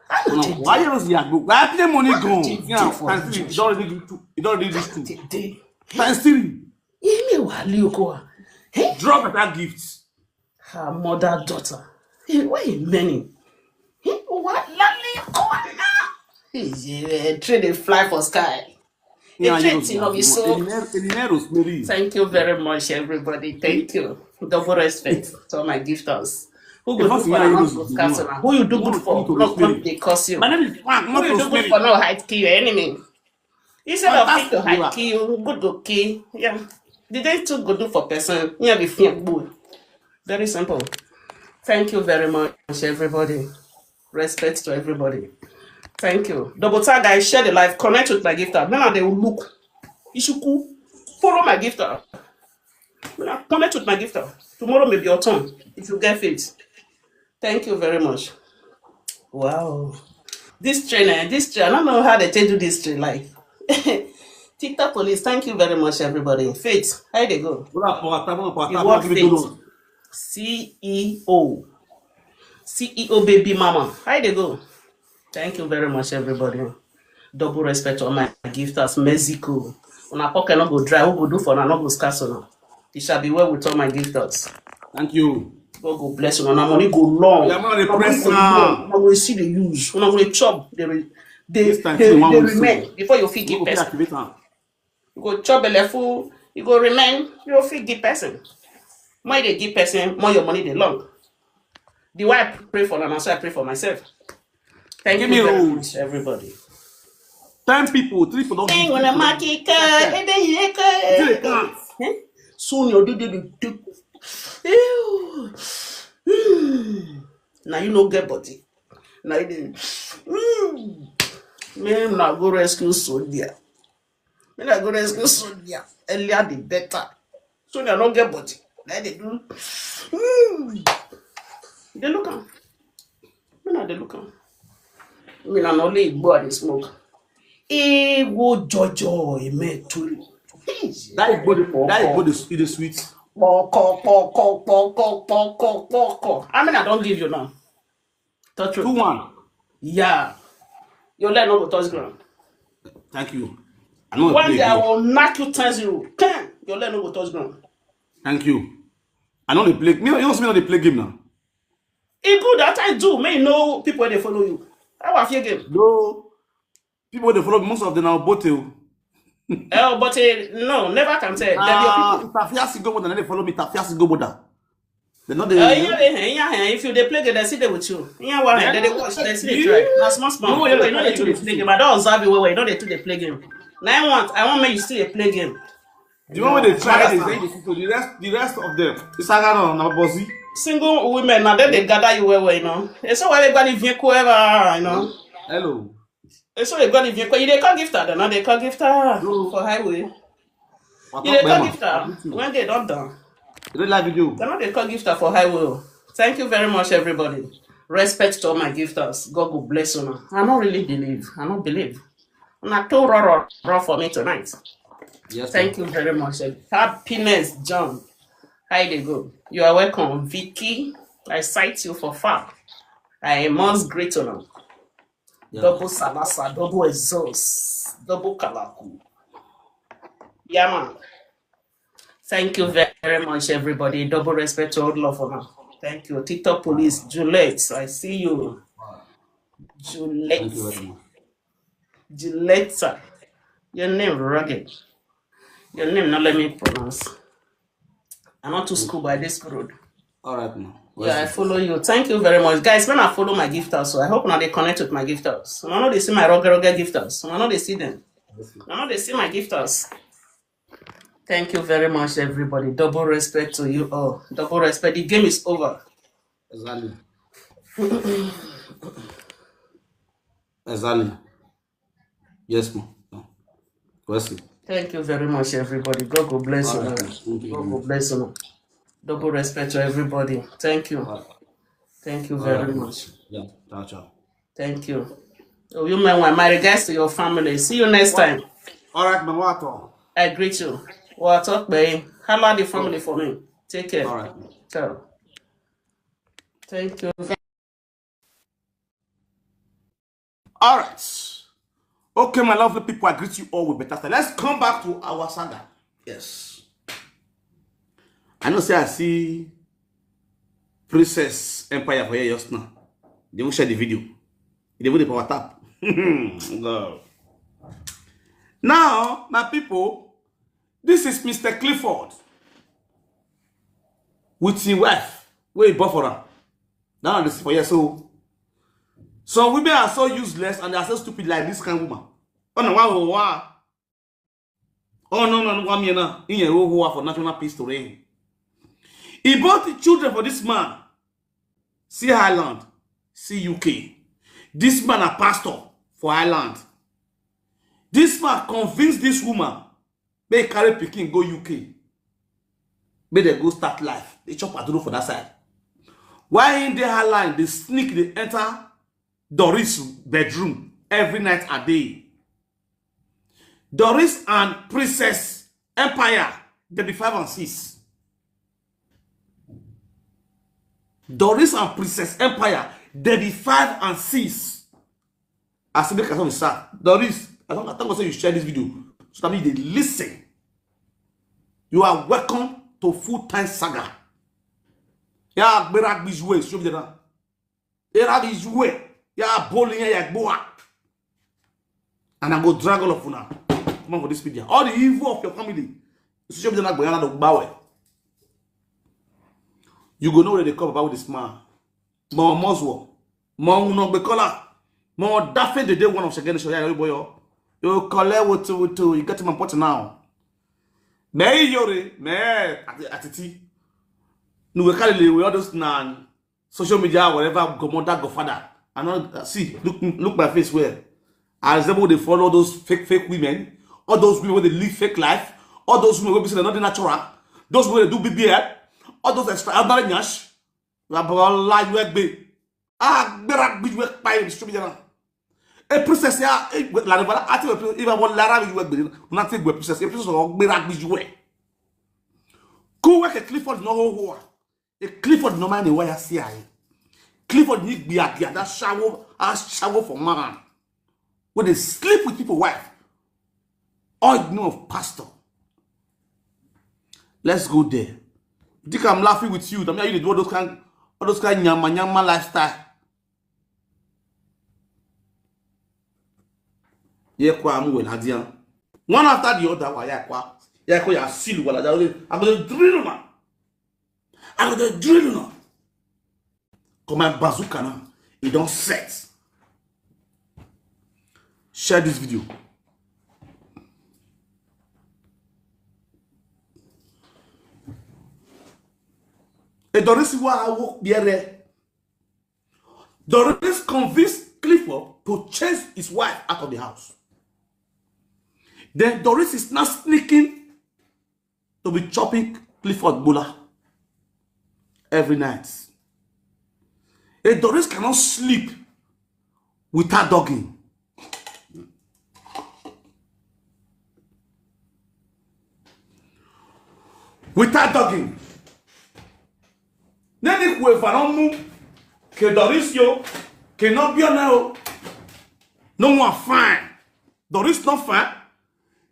I No, no no. take Why you don't see go? Why play money gone? Take Yeah, for times three. Jesus. You don't really do two. You don't really do two. Take day. Times three. Ime wa li oko wa. Hey, Drop that gift. Her mother daughter. Hey, why you many? Hey, what la li oko wa na? Hey, yeah, train dey fly for sky. Yeah, The you train know, thing no be you so. know, Elinero, Elinero, Rosemary. Thank you very much, everybody. Thank you. Double respect to all my gifters. Who The go first do thing for I you? know Not is go you cast know. una. Who you do Who good you for? do Not good come for? dey curse you. My name is Frank, Who not you do good Rosemary. For? No hide kill your enemy. Instead of Fantastic fit to hide viewer. Kill you, good go kill. Yeah. The day too go do for person. Yeah, be fear good. Very simple. Thank you very much, everybody. Respect to everybody. Thank you. Double tag, I share the live. Connect with my gifter. Now they will look. Ishuku. Follow my gifter. Now connect with my gifter. Tomorrow may be your turn if you get faith. Thank you very much. Wow. This train, eh, this train, I don't know how they take do this train. Like TikTok police, thank you very much, everybody. Faith, how they go? What up, what up, what up, You what work up, Faith. What up? C E O. C E O baby mama. How they go? Thank you very much, everybody. Double respect to all my gifters. Mexico. Una pocket no go dry. Who go do for una no go scarce una. It shall be well with all my gifters. Thank you. God go bless una. Una money go long. Yeah, man, they Una money press go now. long. Una go see the use. Una go chop. They re- they, This time, they, see one they will see. Remain before you fit You give go person. Activate am. You go chop belle full. You go remain. You fit give person. More you dey give person, more your money dey long. The way I pray for una, na so I pray for myself. Thank Give you me very road. Much, everybody. Ten people, three people don give. Hey, when I mark it, uh, ebe yeko. Dey count. Eh? So your day dey dey take. Ew. Hmm. Now you no get body. Now you dey. Hmm. Make una go rescue soldier. Make una go rescue soldier. Earlier the better. Soldier no get body. Like they do. Hmm. They look am. Make una dey look am. Me na only Igbo I dey smoke. Igbo jojo eme turu. That Igbo dey, that Igbo dey, e dey sweet. Poko, poko, poko, poko, poko. How many I don give you now? Touch wood. Two one. Yeah. Your leg no go touch ground. Thank you. I know. One day I will knock you ten zero. Ten. Your leg no go touch ground. Thank you. I know they play. Me, you know, me know they play game now. E good that I do. May you know people wey dey follow you. How I feel game? No. People wey dey follow me, most of them are Obote o. Eh, Obote, no, never can tell. Dem be your people. Ah, Tafiasi Goboda, they follow me. Tafiasi Goboda. They know they. Uh, yeah, they, yeah, yeah. If you dey play game, they see dey with you. Yeah, why? They dey watch, they see dey try. Na small small. No, you know they too dey play game. I don observe you well well. You know they too dey play game. Now I want, I want make you still dey play game. The one wey dey try dey say you dey see, so the rest, the rest of them, Isagaro na Bozi. Single women na dem dey gather you well well, you know. They say why everybody view whoever, you know. Hello. They say everybody view. You dey call gifter, dem no dey call gifter for highway. You dey call gifter when they don done. You dey live video. Dem no dey call gifter for highway. Thank you very much, everybody. Respect to all my gifters. God go bless una. I no really believe. I no believe. Una too raw, raw, raw for me tonight. Yes, thank you very much. Happiness John. How you dey go? You are welcome. Vicky, I sight you for far. I must greet una. Yeah. Double salasa, double exhaust, double kalaku. Yeah, man. Thank you very much, everybody. Double respect to all of una. Thank you. TikTok police, Juliet, I see you. Juliet. Thank you very much. Juliet. Your name rugged. Your name, not let me pronounce. I'm not too school by this road. All right, ma. Yeah, I follow you. Thank you very much. Guys, when I follow my gifters, so I hope now they connect with my gifters. So I know they see my rugged, rugged gifters. So I know they see them. I know they see my gifters. Thank you very much, everybody. Double respect to you all. Double respect. The game is over. Exactly. Exactly. Yes, ma. Bless you. Thank you very much, everybody. God go bless you. All right, thank you. God go bless you. Double respect to everybody. Thank you. All right. Thank you very much. Yeah, ciao, ciao. Thank you. Oh, you men, my regards to your family. See you next time. All right, man. What? I greet you. What up, babe? Hello, the family for me. Take care. All right. Ciao. Thank you. All right. Okay, my lovely people, I greet you all with better style. Let's come back to our saga. Yes. I know say I see Princess Empire for here just now. They will share the video. They will power tap. No. Now, my people, this is Mister Clifford with his wife. Where he bought for her. Now this for here. So some women are so useless and they are so stupid like this kind of woman. Oh no, wow, wow. Oh no, no, no, one minute now. In your whole for national peace to reign. He bought the children for this man. See Ireland, see U K. This man a pastor for Ireland. This man convinced this woman. They carry pikin go U K. Make they go start life. They chop aduro for that side. Why in the Ireland, they sneak, they enter Doris bedroom every night a day. Doris and Princess Empire, they be five and six. Doris and Princess Empire, they be five and six. I say make I stop. Doris, I don't, I thank God say you share this video. So that means they listen. You are welcome to full time saga. Yeah, gbera gbijwe, show me that. Era gbijwe. Yeah, bowling, yeah, yeah, boa. And I go drag all of una. Come on for this media. All the evil of your family. Social media na gbera na do bawe. You go know where they come about with this man. Mo Moswo. Mo Unogbe Kola. Mo Dafe Dede, one of Shageni Shoya Boyo. You collect woto woto, you get my point now. Me yore, me ati- atiti. No, we call it, we all those nan social media, whatever, godmother, godfather. I know, see, look, look my face where. I resemble they follow those fake, fake women, all those women where they live fake life, all those women where be say they're not natural, those women they do B B L, all those extraordinary nyash. Agbára gbígbé pa ẹ̀ ní social media náà. A princess ya, la rẹ̀bára àti ìwé princess, ìwà wọn lára mi ìwé gbèrè náà ti gbé princess, a princess ọ̀rọ̀ gbéra gbíjú ẹ̀. Kó wẹ́ kẹ́ Clifford náà hó hó wa. A Clifford náà máa ní wáyà sí àyè. Clifford ní gbìyàgbìyà dá ṣáwó, aṣáwó for man. When they sleep with people wife. All you know of pastor. Let's go there. You think I'm laughing with you? I mean, you dey do all those kind, all those kind nyama nyama lifestyle. Yeah, kwa amu well hadian. One after the other, wa ya kwa, ya kwa ya seal wala da. I go dey drill una. I go dey drill una. Come my bazooka now. It don't set. Share this video. E Doris wa wo biere. Doris convinced Clifford to chase his wife out of the house. Then Doris is now sneaking to be chopping Clifford Bola every night. A Doris cannot sleep without dogging. Without dogging. Neni kuefa no mu. Ke Doris yo. Ke no bio na o. No one fine. Doris not fine.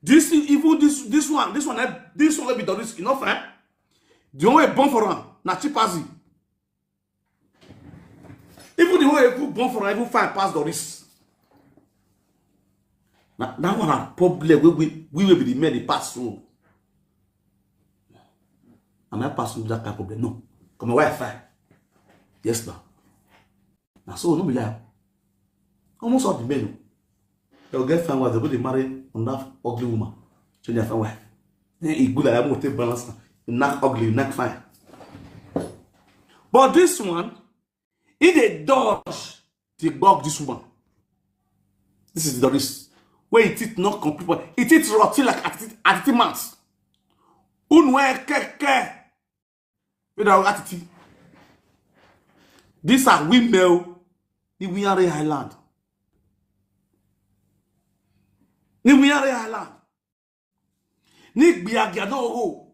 This even this this one, this one, eh, this one will be Doris, you know fine. The only born for her, na cheap as it. Even the one who born for her, even fine pass Doris. Now, that one a problem. We we we will be the men the pass through. Am I pass through that kind of problem? No. Come my wife fine. Yes, now. Now so no be lie. Almost all the men. They'll get fine wife, they go they marry on that ugly woman. So they fine wife. Then it good like I'm gonna take balance now. You knock ugly, you knock fine. But this one, if they dodge, they bug this woman. This is the Doris. Where it is not complete, but it is rotten like at it at it mouth. Unwe keke. With our attitude. These are women. Ni we are island. Ni we are island. Ni gbiagia no go.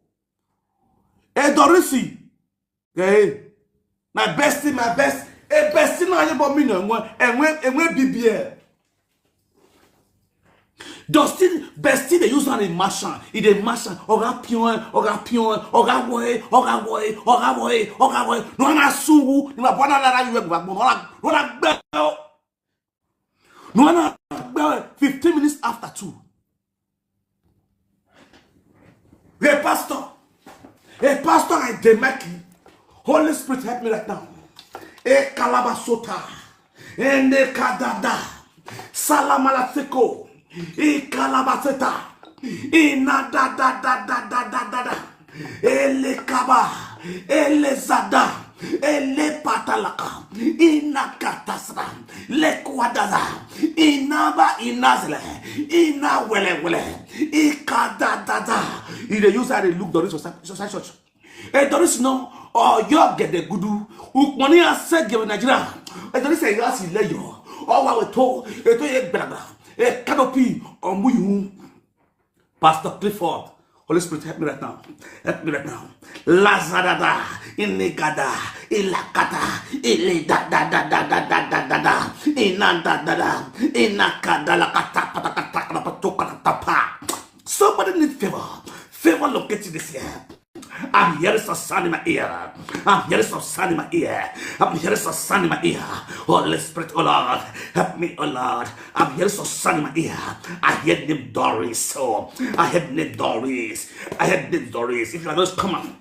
E Dorisi. Hey. My bestie, my best. E bestie na ye bo mi no enwe enwe enwe B B L. Does still best still they use on a machine? It a machine. Oga pion, oga pion, oga boy, oga boy, oga boy, oga boy. No na sugu. Ni ma bona la you gba. No na no na bell. No na bell. Fifteen minutes after two. Hey, pastor. Hey, pastor, I dey make you. Holy Spirit, help me right now. Hey, kalabasota. Ende kadada. Salamalaseko. Ikalabaseta. Ina da da da da da da da da. Ele kaba. Ele zada. Ele patalaka. Ina katasra. Le kwadaza. Inaba inazle. Ina wele wele. Ikadadada. He dey use how they look Doris for side church. Hey, Doris no. Oh, you get the gudu. Ukmani a said give Nigeria. Hey, Doris say yes, he lay you. Oh, wa we to. Hey, to ye brabra. Hey, canopy. Omuyu. Pastor Clifford, Holy Spirit, help me right now. Help me right now. Lazadada, inigada, ilakata, ili da da da da da da da da da, ina da da da, ina kada la kata pata kata kata patu kata pa. Somebody need favor. Favor located this year. I'm hearing some sound in my ear. I'm hearing some sound in my ear. I'm hearing some sound in my ear. Holy Spirit, oh Lord, help me, oh Lord. I'm hearing some sound in my ear. I hear the name Doris. Oh, I hear the name Doris. I hear the name Doris. If you are not, come on.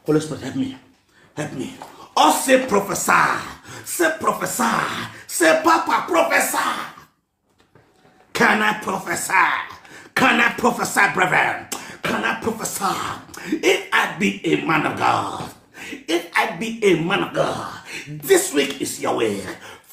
Holy Spirit, help me. Help me. Oh, say professor. Say professor. Say papa professor. Can I prophesy? Can I prophesy, brethren? Can I prophesy? If I be a man of God, if I be a man of God, this week is your week.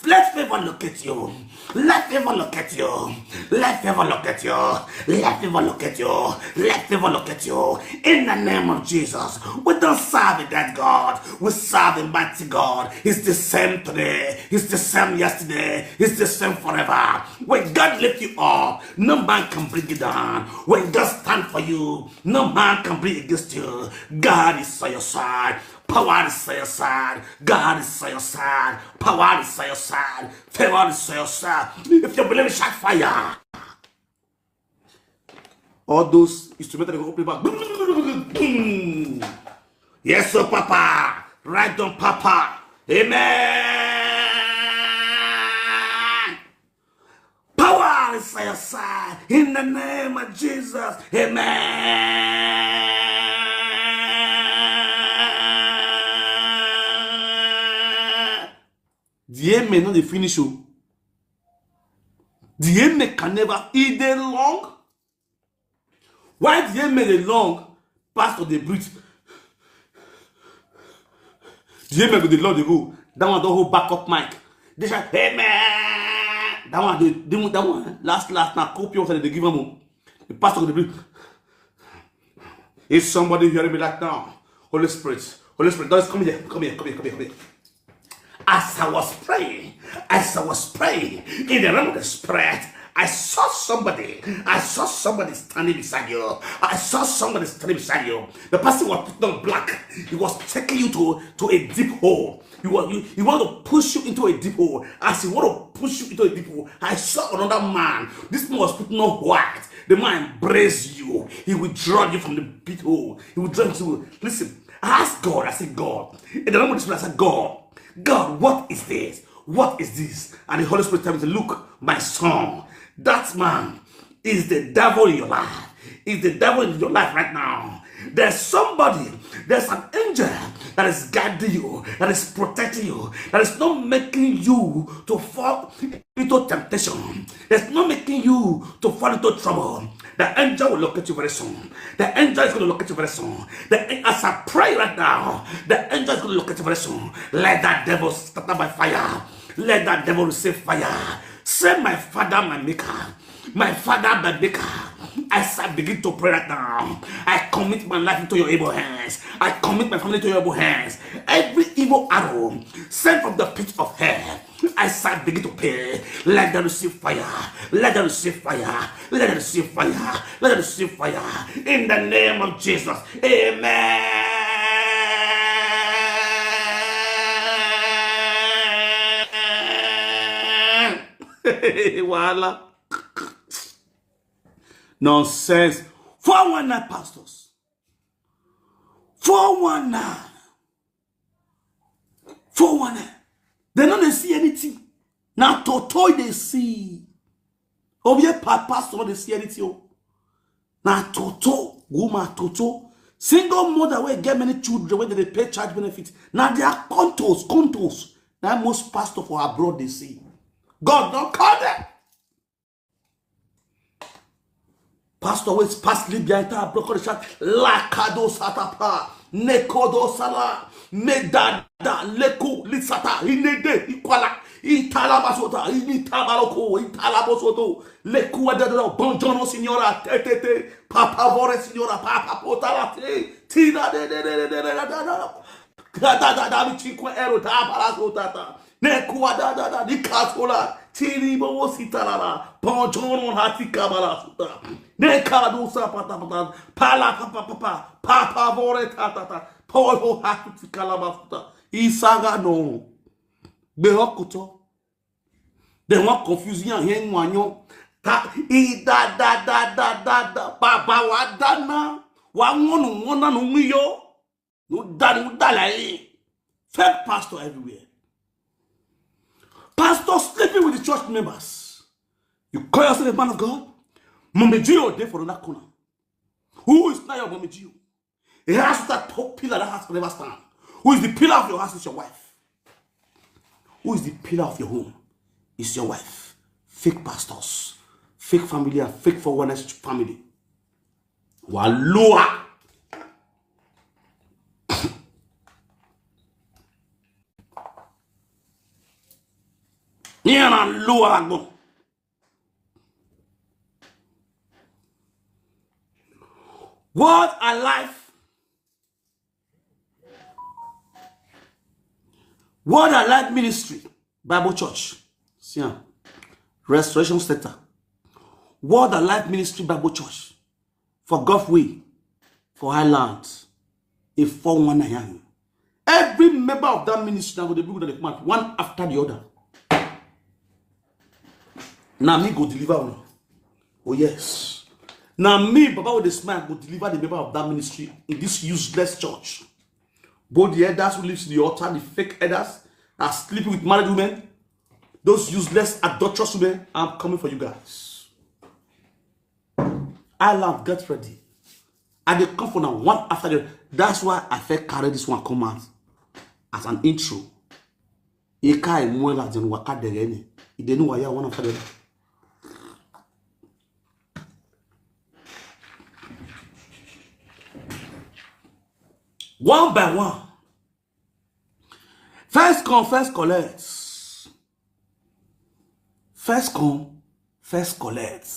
Let favor locate you. Let favor locate you. Let favor locate you. Let favor locate you. Let favor locate you. In the name of Jesus. We don't serve a dead God. We serve a mighty God. He's the same today. He's the same yesterday. He's the same forever. When God lift you up, no man can bring you down. When God stand for you, no man can bring against you. God is on your side. Power is on your side. God is on your side. Power is on your side. Favor is on your side. If you believe it, shout fire. All those instruments that go open back. Yes, sir, Papa. Right on, Papa. Amen. Power is on your side in the name of Jesus. Amen. The amen no dey finish o. The amen can never, e dey long. Why the amen dey long? Pastor dey breathe. The amen go dey long dey go. That one don hold backup mic. Dey shout, "Amen." That one dey, dey, that one, last, last, na cold pure water dem dey give am o. The pastor go dey breathe. Is somebody hearing me right now? Holy Spirit, Holy Spirit, just come here, come here, come here, come here, come here. As I was praying, as I was praying in the realm of the spirit, I saw somebody. I saw somebody standing beside you. I saw somebody standing beside you. The person was putting on black. He was taking you to, to a deep hole. He want, you, he want to push you into a deep hole. As he want to push you into a deep hole, I saw another man. This man was putting on white. The man embraced you. He will draw you from the pit hole. He will draw you. Listen, I asked God. I said, "God." In the name of this, I said, "God, God, what is this? What is this?" And the Holy Spirit tell me, say, "Look, my son, that man is the devil in your life. Is the devil in your life right now. There's somebody, there's an angel that is guiding you, that is protecting you, that is not making you to fall into temptation. That's not making you to fall into trouble. The angel will locate you very soon. The angel is going to locate you very soon. The, as I pray right now, the angel is going to locate you very soon. Let that devil scatter by fire. Let that devil receive fire. Say, 'My Father, my Maker, my Father, my Maker, as I begin to pray right now, I commit my life into your able hands. I commit my family into your able hands. Every evil arrow sent from the pit of hell, I shall begin to pray. Let them receive fire. Let them receive fire. Let them receive fire. Let them receive fire. In the name of Jesus. Amen. Voila. Nonsense. four one nine pastors. four one nine. four one nine. They no dey see anything. Na toto they see. Obie pa-, pastor no dey see anything. Oh. Na toto, woman toto. Single mother wey get many children wey dey pay child benefit. Na their contos, contos. Na most pastor for abroad they see. God don call them. Pastor wey pass Libya enter abroad, come dey shout, "Lakado satapa, nekodo sala, medada, leku, lisata, inede, ikwala, italabasota, initabaloko, italabosoto, lekuadadada, bonjono signora, tetete, papa vore signora, papa potala, te, tina de de de de de de de de de." Gada da da mi cinque euro da bala sota ta. Ne kua da da da di kasola. Tiri bo wo sita la la. Bonjour hati kabala sota. Ne kadu sa pata pata. Pala papa papa. Papa vore ta ta ta. Polo hatu ti kalaba sota. Isaga no. Be hokuto. They want confusion here in Wanyo. Ta i da da da da da da da. Baba wa dana. Wa ngonu ngona no miyo. No da, no da la, eh. Fake pastor everywhere. Pastor sleeping with the church members. You call yourself a man of God? Mommy Gio dey for another corner. Who is now your Mommy Gio? A house that top pillar that has forever stand. Who is the pillar of your house is your wife. Who is the pillar of your home is your wife. Fake pastors. Fake family and fake four one nine family. Wà lóa. Ní ẹ̀ràn lóa gbọ̀n. Word Alive. Word Alive Ministry Bible Church. See am. Restoration Center. Word Alive Ministry Bible Church. For Gulf Way. For Highland. A four one nine. Every member of that ministry now go dey bring dem come out one after the other. Na me go deliver una. Oh yes. Na me, Baba with the smile, go deliver the member of that ministry in this useless church. Both the elders who lives in the altar, the fake elders are sleeping with married women. Those useless, adulterous women, I'm coming for you guys. Island, get ready. I dey come for now, one after the other. That's why I first carry this one come out as an intro. Eka Emuela Jen Waka Degeni. Idenu Waya, one after the other. One by one. First come, first collect. First come, first collect.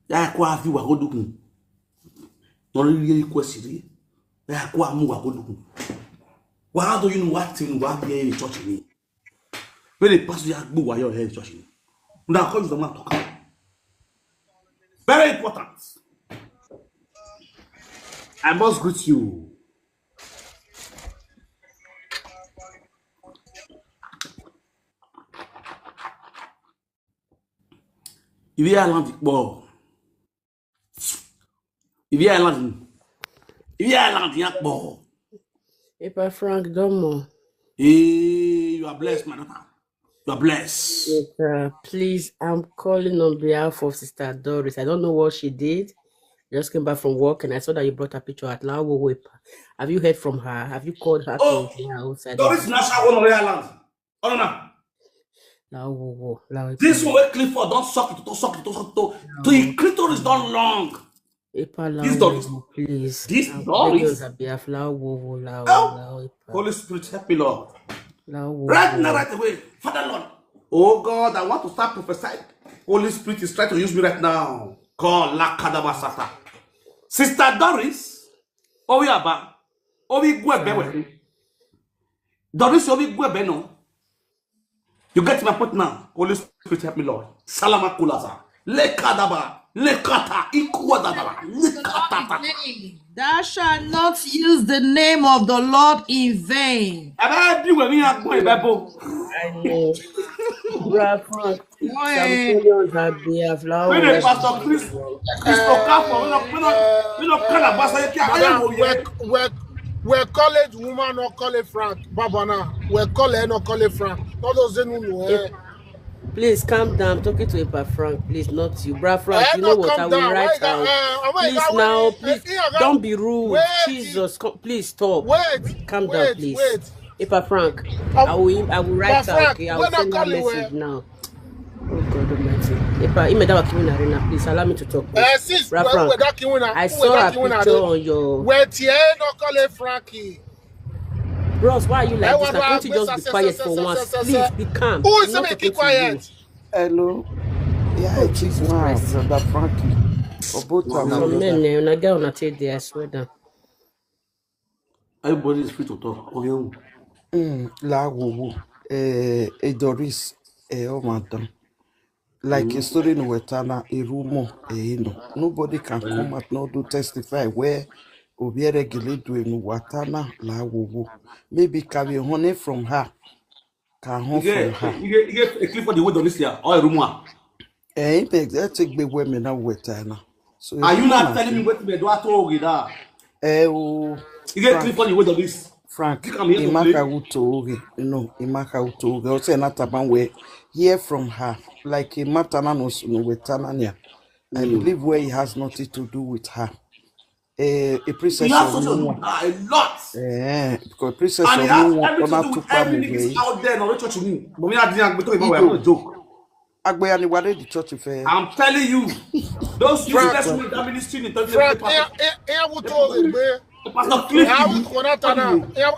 Ya kwa fi wa go dukun. No really request it. Ya kwa mu wa go dukun. Wa, how do you know what thing wa be in church ni? When the pastor ya gbo wa your head church ni. Una call you the man talk. Very important. I must greet you. Ibi Island pọ̀. Ibi Island. Ibi Island yẹn pọ̀. Epa Frank Domo. Hey, you are blessed, my daughter. You are blessed. Yes, uh, please, I'm calling on behalf of Sister Doris. I don't know what she did. Just came back from work and I saw that you brought a picture at Lawo Wepa. Have you heard from her? Have you called her Oh, to her outside? Doris Nasha one on Island. Oh no. Lawo wo, Lawo This Epa. One wey Clifford don suck it, to suck it, to suck it, to, to him clitoris don long. Epa This Lawo Doris. Wo, please. This I'm begging Doris. On behalf Lawo Wo, Lawo, Oh, Lawo Epa. Holy Spirit, help me, Lord. Lawo Right now, Wo. Right away, Father Lord. Oh God, I want to start prophesying. Holy Spirit is trying to use me right now. God, Lakadabasata. Sister Doris, Owi Aba, Owi Gwebe. Doris, Owi Gwebe, no. You get my point now. Holy Spirit, help me, Lord. Salama Kulaza. Lekadaba. Lekata. Ikwadadaba. Lekatata. Thou shalt not use the name of the Lord in vain. Ebe bi we ni akun ebe bo. I know. Bra Frank, Why? Samsonians have behalf. Lawo When the Wo. Pastor Chris, Chris Okafor, we no, we no, we no call Abasa, you can't, I Madam, don't know. We're, we're, we're college woman, not call it Frank. Baba now. We're college, not call it Frank. Not those who know, eh? Please calm down. I'm talking to Epa Frank, please, not you. Bra Frank, Eh, you no, know what? Calm I will down. Write Wait, out. uh, uh, wait, Please uh, now, wait, please uh, uh, don't be rude. Wait. Jesus, come, please stop. Wait. Calm down, Wait, please. Wait. Epa Frank, Uh, I will, I will write But Frank, out. Okay, I will when I send that call you, message eh? Now. Oh God Almighty. Epa, Imedawa Kiwina Arena, please allow me to talk. Uh, sis, Bra we're, Frank, we're dark winner. I We're saw a dark winner. Picture on your. We're T A, not call it Frankie. Bros, why are you like Eh, this? what Like, can't about you just be quiet for once? Please be calm. Who I'm is not making talking to you. Quiet? Hello. Yeah, Oh, it is Jesus one, Christ. Brother Frankie. Oboto, my Some men, brother. eh, una get una take there, I swear down. Everybody is free to talk. Okay. Mm, la wo wo. Eh, eh, Doris, eh, oh, madam. Like a story in Wetana, a rumor, eh, you know. Nobody can come out nor do testify where Obiere Geledu in Watana, la wo wo. Maybe carry honey from her. Can You home from get, her. you get, you get a clip for the word on this year or a rumor. Eh, it take, that take big women now Wetana. So Are you rumor not na telling me thing. What me do? I told you that. Eh, oh, You get a clip Frank, for the word on this. Frank, You can hear to Imaka play. Utoge, you know, Imaka Utoge. Also, not about where hear from her. Like a matter na no no Wetana. I Mm. Believe where it has nothing to do with her. Eh, a He princess has of such a no good one. Ah, a lot. Eh, because princess And it of no has one everything to ona do with tukwa every niggas mugei. Out there. No, Richard, you know. But me, I didn't go to my way. I'm Ido, not a joke. Agbe and Iwade the church fair. I'm telling you, those Frank, useless women that ministry in the Frank, pastor, eya wuto egbe. Pastor Cliff. Awi kona tana.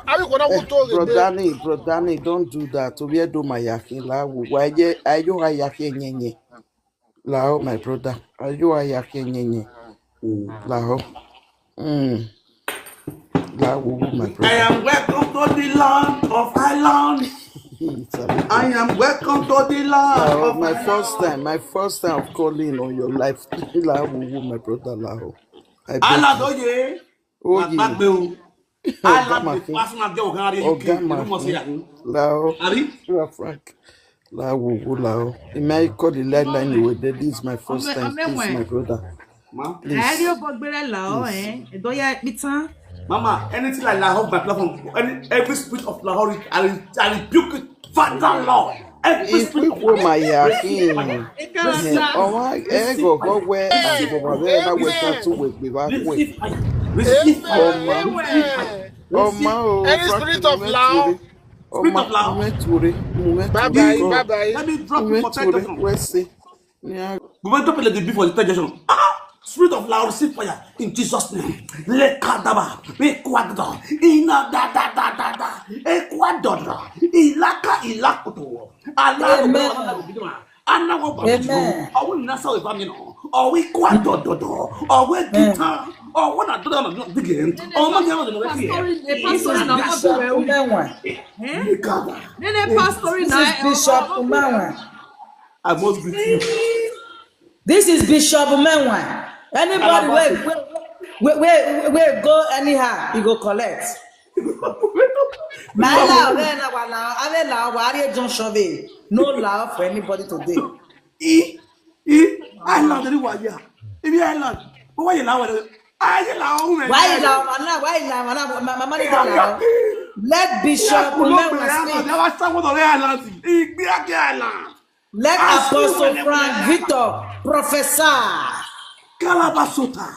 Awi kona wuto Bro egbe. Danny, bro Danny, don't do that. Obi edo my yakin la wo. Why ye? Ayo ayake nyenye. Lao, my brother. Ayo ayake nyenye. Lao. Mm. Lao, my I brother. Am welcome to the land of Ireland. Sorry. I am welcome to the land Lao, of my Ireland. First time, my first time of calling on your life. Lao, my brother. Lao. I beg Ireland, you. oh yeah. Oh, yeah. Agbagbe o. Oga Ireland, the Martin. Pastor Joe Kari, Oga you know, must say Martin. that. Lao. Abi? Lao Frank. Lao, wo, wo, Lao. It may call the line line with this is my first Ome- time. Please, Omenwe. My brother. Eri Please. Obogbere Lao, eh? Edo ya pitan. Mama, anything like Lahore, my platform, any, every spirit of Lahore, I, re- I rebuke it. Father Lord, every If we spirit of go my receive yakin. fire. Ekarasa. Ọmọ ẹ gọgọ wẹ àgbọ̀wọ̀ rẹ̀ náà wẹ̀ ká tún wẹ̀ gbé wá pẹ̀. Receive fire. Receive fire. Ọmọ Ewe. ọmọ o Any Frank spirit mo of mẹ́ Lao. ture. Ọmọ Spirit of Lao. mo mẹ́ ture mo mẹ́ Bye ture bye, gan. bye bye. Let me drop Mo you mẹ́ for ture ten seconds. wẹ́sẹ̀. Ní a We went up like the before the ten generation. Ah! Spirit of Lao, receive fire in Jesus' name. Lekadaba, Ecuador, Ina da da da da da, Ecuador, Ilaka Ilakoto, Alaru, Amen. Anawo Babijo, Amen. Owo Nasa Evamino, Owo Ecuador, Owo Duta, Owo na Dona Digin, Owo Manya Owo Manya. Pastor, a pastor is not also well. Umenwa. Eh? Lekada. Then a pastor is This is Bishop Umenwa. I must greet you. This is Bishop Umenwa. Anybody wey wey wey wey wey go anyhow, you go collect. My love, eh, na wa love, ave love, wa are John Chauvet. No love for anybody today. E E Island ni wa ya. Ibi Island. But why you laugh? I you laugh. Why you laugh? Mana, why you laugh? Mana, ma- ma- manager laugh. Let Bishop Umenwa speak. Never start with the Island. Igbe ake Island. Let Apostle Frank Victor prophesy. Kalabasota.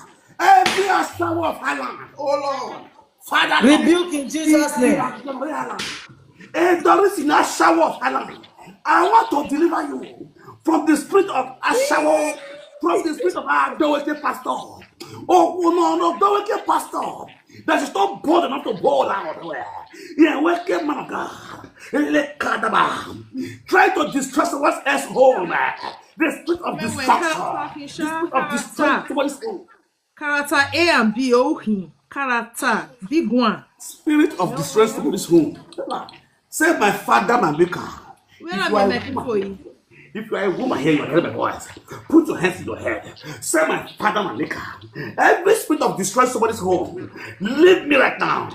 Every asawa of Island. Oh Lord. Father, Rebuke in Jesus' name. And there is in asawa of Island. I want to deliver you from the spirit of asawa, from the spirit of Adoweke pastor. Oh, no, no, Adoweke pastor. That is not bold enough to bold out. Yeah, wicked man of God. Lekadaba. Try to distress someone else's home. The spirit of destruction. The spirit of destruction. Somebody's home. Character A and B, oh, hmm. Character, big one. Spirit of distress to this home. Say, my father, my maker. Where are my people? If you are a woman here, you are hearing my voice. Put your hands in your head. Say, my father, my maker. Every spirit of distress somebody's home, leave me right now.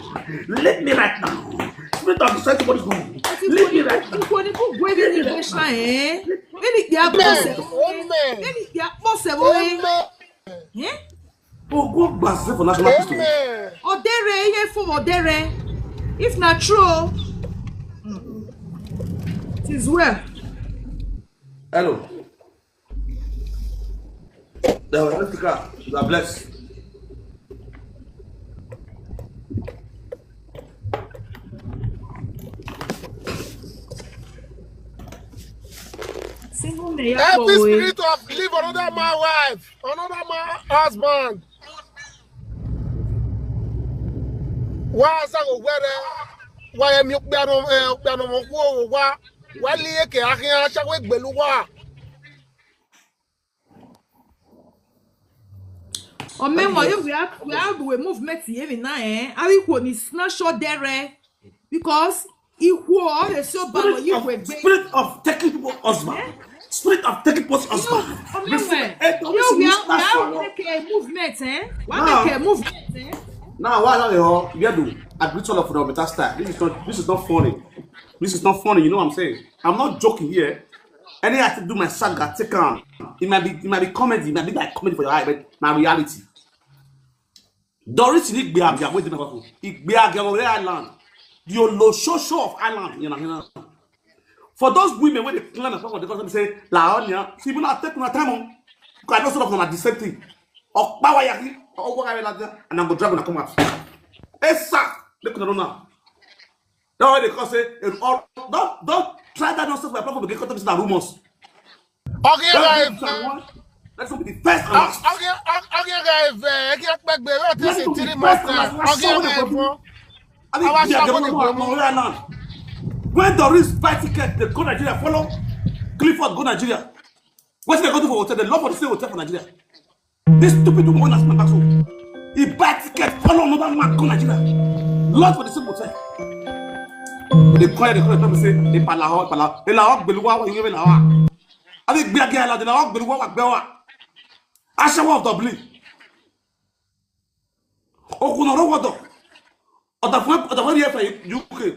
Leave me right now. Spirit of distress somebody's home, leave me right now. Ikwo ni ku gwe ni ni gwe sha, eh? Many dia pose. Amen. Many dia pose, boy. Amen. Eh? Oh, God, bless for national history. Amen. Odere, ihe for Odere. If na true, mm, it is well. Hello. The Holy Spirit, you are blessed. Single man, Every boy. Spirit of leave another man wife, another man husband. Wa sa go were wa ye mi okpe anu eh okpe anu mo ku o wa wa li eke ahin asawo egbelu wa. Omenwa, you we have we have a movement here na, eh? How you go ni snatch Odere? Because Ikwo, all the so bad, Spirit you of, were big. Spirit of taking people husband. Spirit of taking people's You know, husband. Omenwa, Receive- eh, don't you receive we this have we have national. Make a movement, eh? Why Now, make a movement, eh? Now, why not all? You do. I greet all of the better style. This is not. This is not funny. This is not funny. You know what I'm saying? I'm not joking here. Any I have to do my saga, take on. It might be. It might be comedy. It might be like comedy for your eye, but my reality. Doris Igbeabia, wait a minute. Igbeabia, Island. The Olosho show of Island. You know, you know. For those women when they claim a for the country say La Onya, see, people not take my time on. I know sort of the same thing. Okpawa yaki, Okpawa yaki, and I'm go drag when I come out. Esa, look at now. Now they call say, eh, or don't don't try that nonsense. My platform begin cut up na rumors. Okay, Let's guys. do it and one. Let's be the first and last. Okay, okay, guys. Ẹ kí ẹ pẹ́ gbé wọ́n ti Let's sì be three the months first and now. last. Wọ́n Okay, sọ wọ́n guys. dẹ̀ fún. I think Our they are show going to will be Maria land. When Doris buy ticket, they go Nigeria, follow Clifford go Nigeria. What's they go do for hotel? They love for the same hotel for Nigeria. This stupid woman won't ask my back so. He buy ticket, follow another man go Nigeria. Love for the same hotel. They call, they call, they tell me say, "Hey, palaho, palaho, palaho, beluwa, you even lawa." I think be again like the lawa, beluwa, bewa. Ashawa of Dublin. Okunoro water. Other fún, other fún here for U K.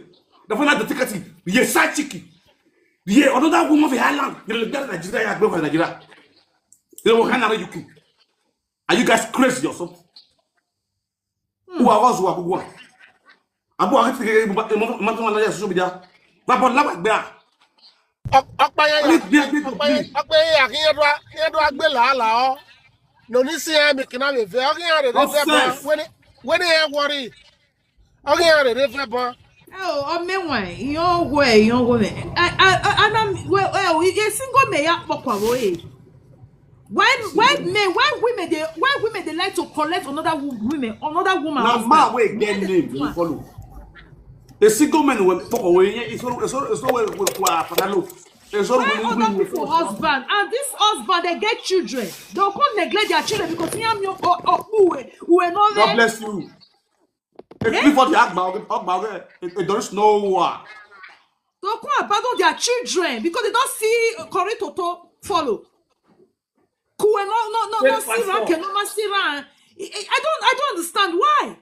The fún the ticket. Ye side chicken. Ye another woman for Ireland. You know, Nigeria, you go for Nigeria. You know what kind of U K? Are you guys crazy or something? Who are us who are who are? Abu, I think you must want to social media. But but love there. Ọpẹ́ yẹn Only be a bit of ọpẹ́ yẹn me. Ọpẹ́ yẹn àkínyẹ̀dọ́ àkínyẹ̀dọ́ agbélàálà ọ́. Lóní sí ẹ̀ mi kìnnà mi fẹ́ ọkínyẹ̀dọ́ rẹ̀ dé fẹ́ bọ́. Nonsense. Wẹ́n ní ẹ̀ wọ́rí. Ọkínyẹ̀dọ́ rẹ̀ dé fẹ́ bọ́. Ẹ o, ọmọ ẹ̀wọ̀n, ìyẹn owó ẹ̀, ìyẹn owó ẹ̀. Ẹ ẹ ẹ ana wẹ ẹ o, iye single men ya pọkọ wo e. Why why men why women dey why women dey like to collect another wo- women another woman Now, husband? man, we get name you follow. A single man will pop away. It's all it's all it's all we we we are father look. It's all Why we other we we people follow. Husband and this husband they get children. They come neglect their children because he am your oh oh who we we no God there. Bless you. If you for the Agba, Agba, there is no war. They come abandon their children because they don't see Corey Toto follow. Kuwe no no no no Take see ran passport. Can no man see ran. I, I I don't I don't understand why.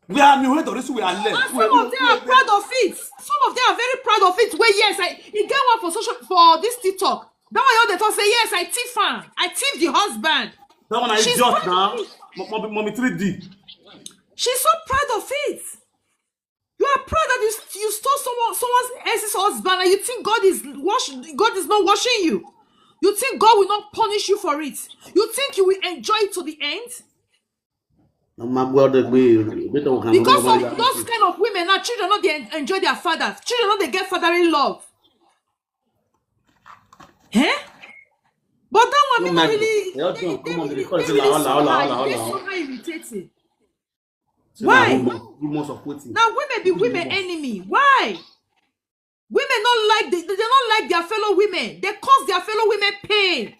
We are new to this we are And left. some of them are proud of it. Some of them are very proud of it. Well, yes, I he get one for social for this TikTok. That one you dey talk say yes, I thief am. I thief the husband. That one I She's just proud now. of it. Mo- mo- Mommy three D. She's so proud of it. You are proud that you, you stole someone someone else's husband and you think God is wash, God is not watching you. You think God will not punish you for it. You think you will enjoy it to the end. Ọmọ agbọ́dọ̀ gbé ìgbé tó kàn Because of those kind of women now, children no dey en- enjoy their father. Children no dey get fathering love. Eh? But that one, me No not matter. really. They all They, don't they come on, really, because they they really la, la, la, somehow, la, they la. somehow irritating. Say Why? na rumor, rumors of wetin. Now women be women enemy. Why? Women don't like the, they don't like their fellow women. They cause their fellow women pain.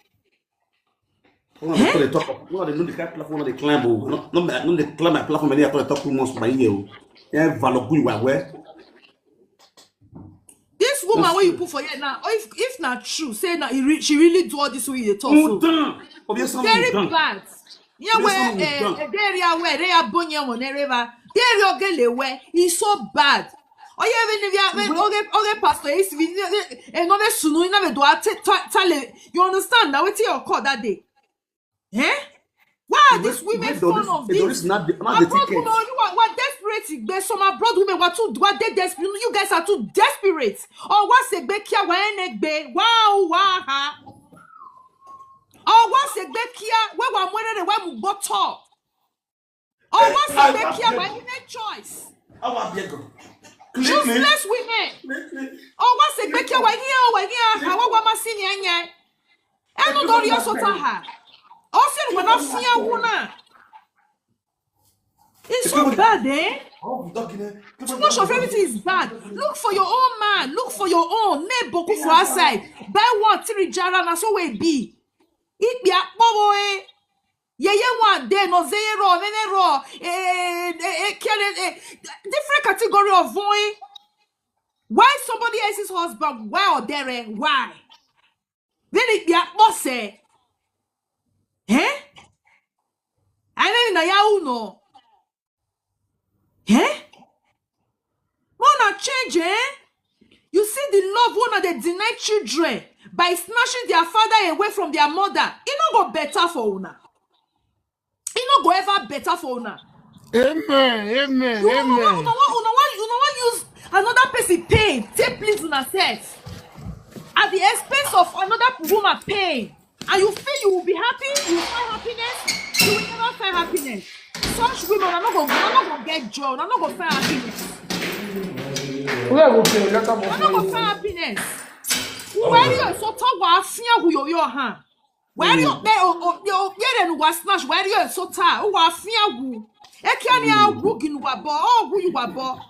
When they talk, when they know the kind platform they climb, oh, no, no, no, they climb my platform and they talk rumors by you. Yeah, value good, well, well. This woman wey you put for here now, if if na true, say na e re- she really do all this wey you dey talk so. Mutan. Obviously, Very mutan. Bad. Yeah, This where one is eh, done. eh, the area where they are born here on Ereva, the area Ogelewe is so bad. Oh yeah, when we are when okay okay pastor is we another sunu na we do a tale. You understand now? Wetin your call that day? Eh? Why are Wait, these women wait, fond Doris, of Doris, this? not the, not the Abroad ticket. women, you are, you are desperate. Igbe. Some abroad women were too were they desperate. You guys are too desperate. Or what's a big care? Why any gbe? Wow, wow, ha. Or what's a big care? Where were more than where we bought top? Or what's a big care? Why any choice? Our Diego. Useless women. Or what's a big care? Why here? Why here? How what am I seeing here? I don't know your sort of her. Also, when I fear one. It's so bad, eh? Too much of everything is bad. Look for your own man. Look for your own. Make boku for outside. Buy one three jara na so we be. Ikpi akpowo eh. Yeye one day no zero, nene ro. Eh, eh, eh, kere, eh, different category of voin. Why somebody else's husband? Why or dere? Why? Then it be a boss eh? Eh? I mean, na ya uno. Eh? Wanna change, eh? You see the love wanna they deny children by snatching their father away from their mother. It no go better for una. It no go ever better for una. Amen. Amen. You know, una, Amen. una, una, una, una use another person pain, take please una self at the expense of another woman pain. And you feel you will be happy, you will find happiness, you will never find happiness. Such women are not gonna, are not gonna get joy, are not gonna find happiness. Where go pay? Let them Are not gonna find happiness. Wari o sota wa afia wu yo yo ha. Wari o pe o o o yere nu wa snatch wari o sota o wa afia wu. E ki ani a wu gi nu wa bo o wu yu wa bo.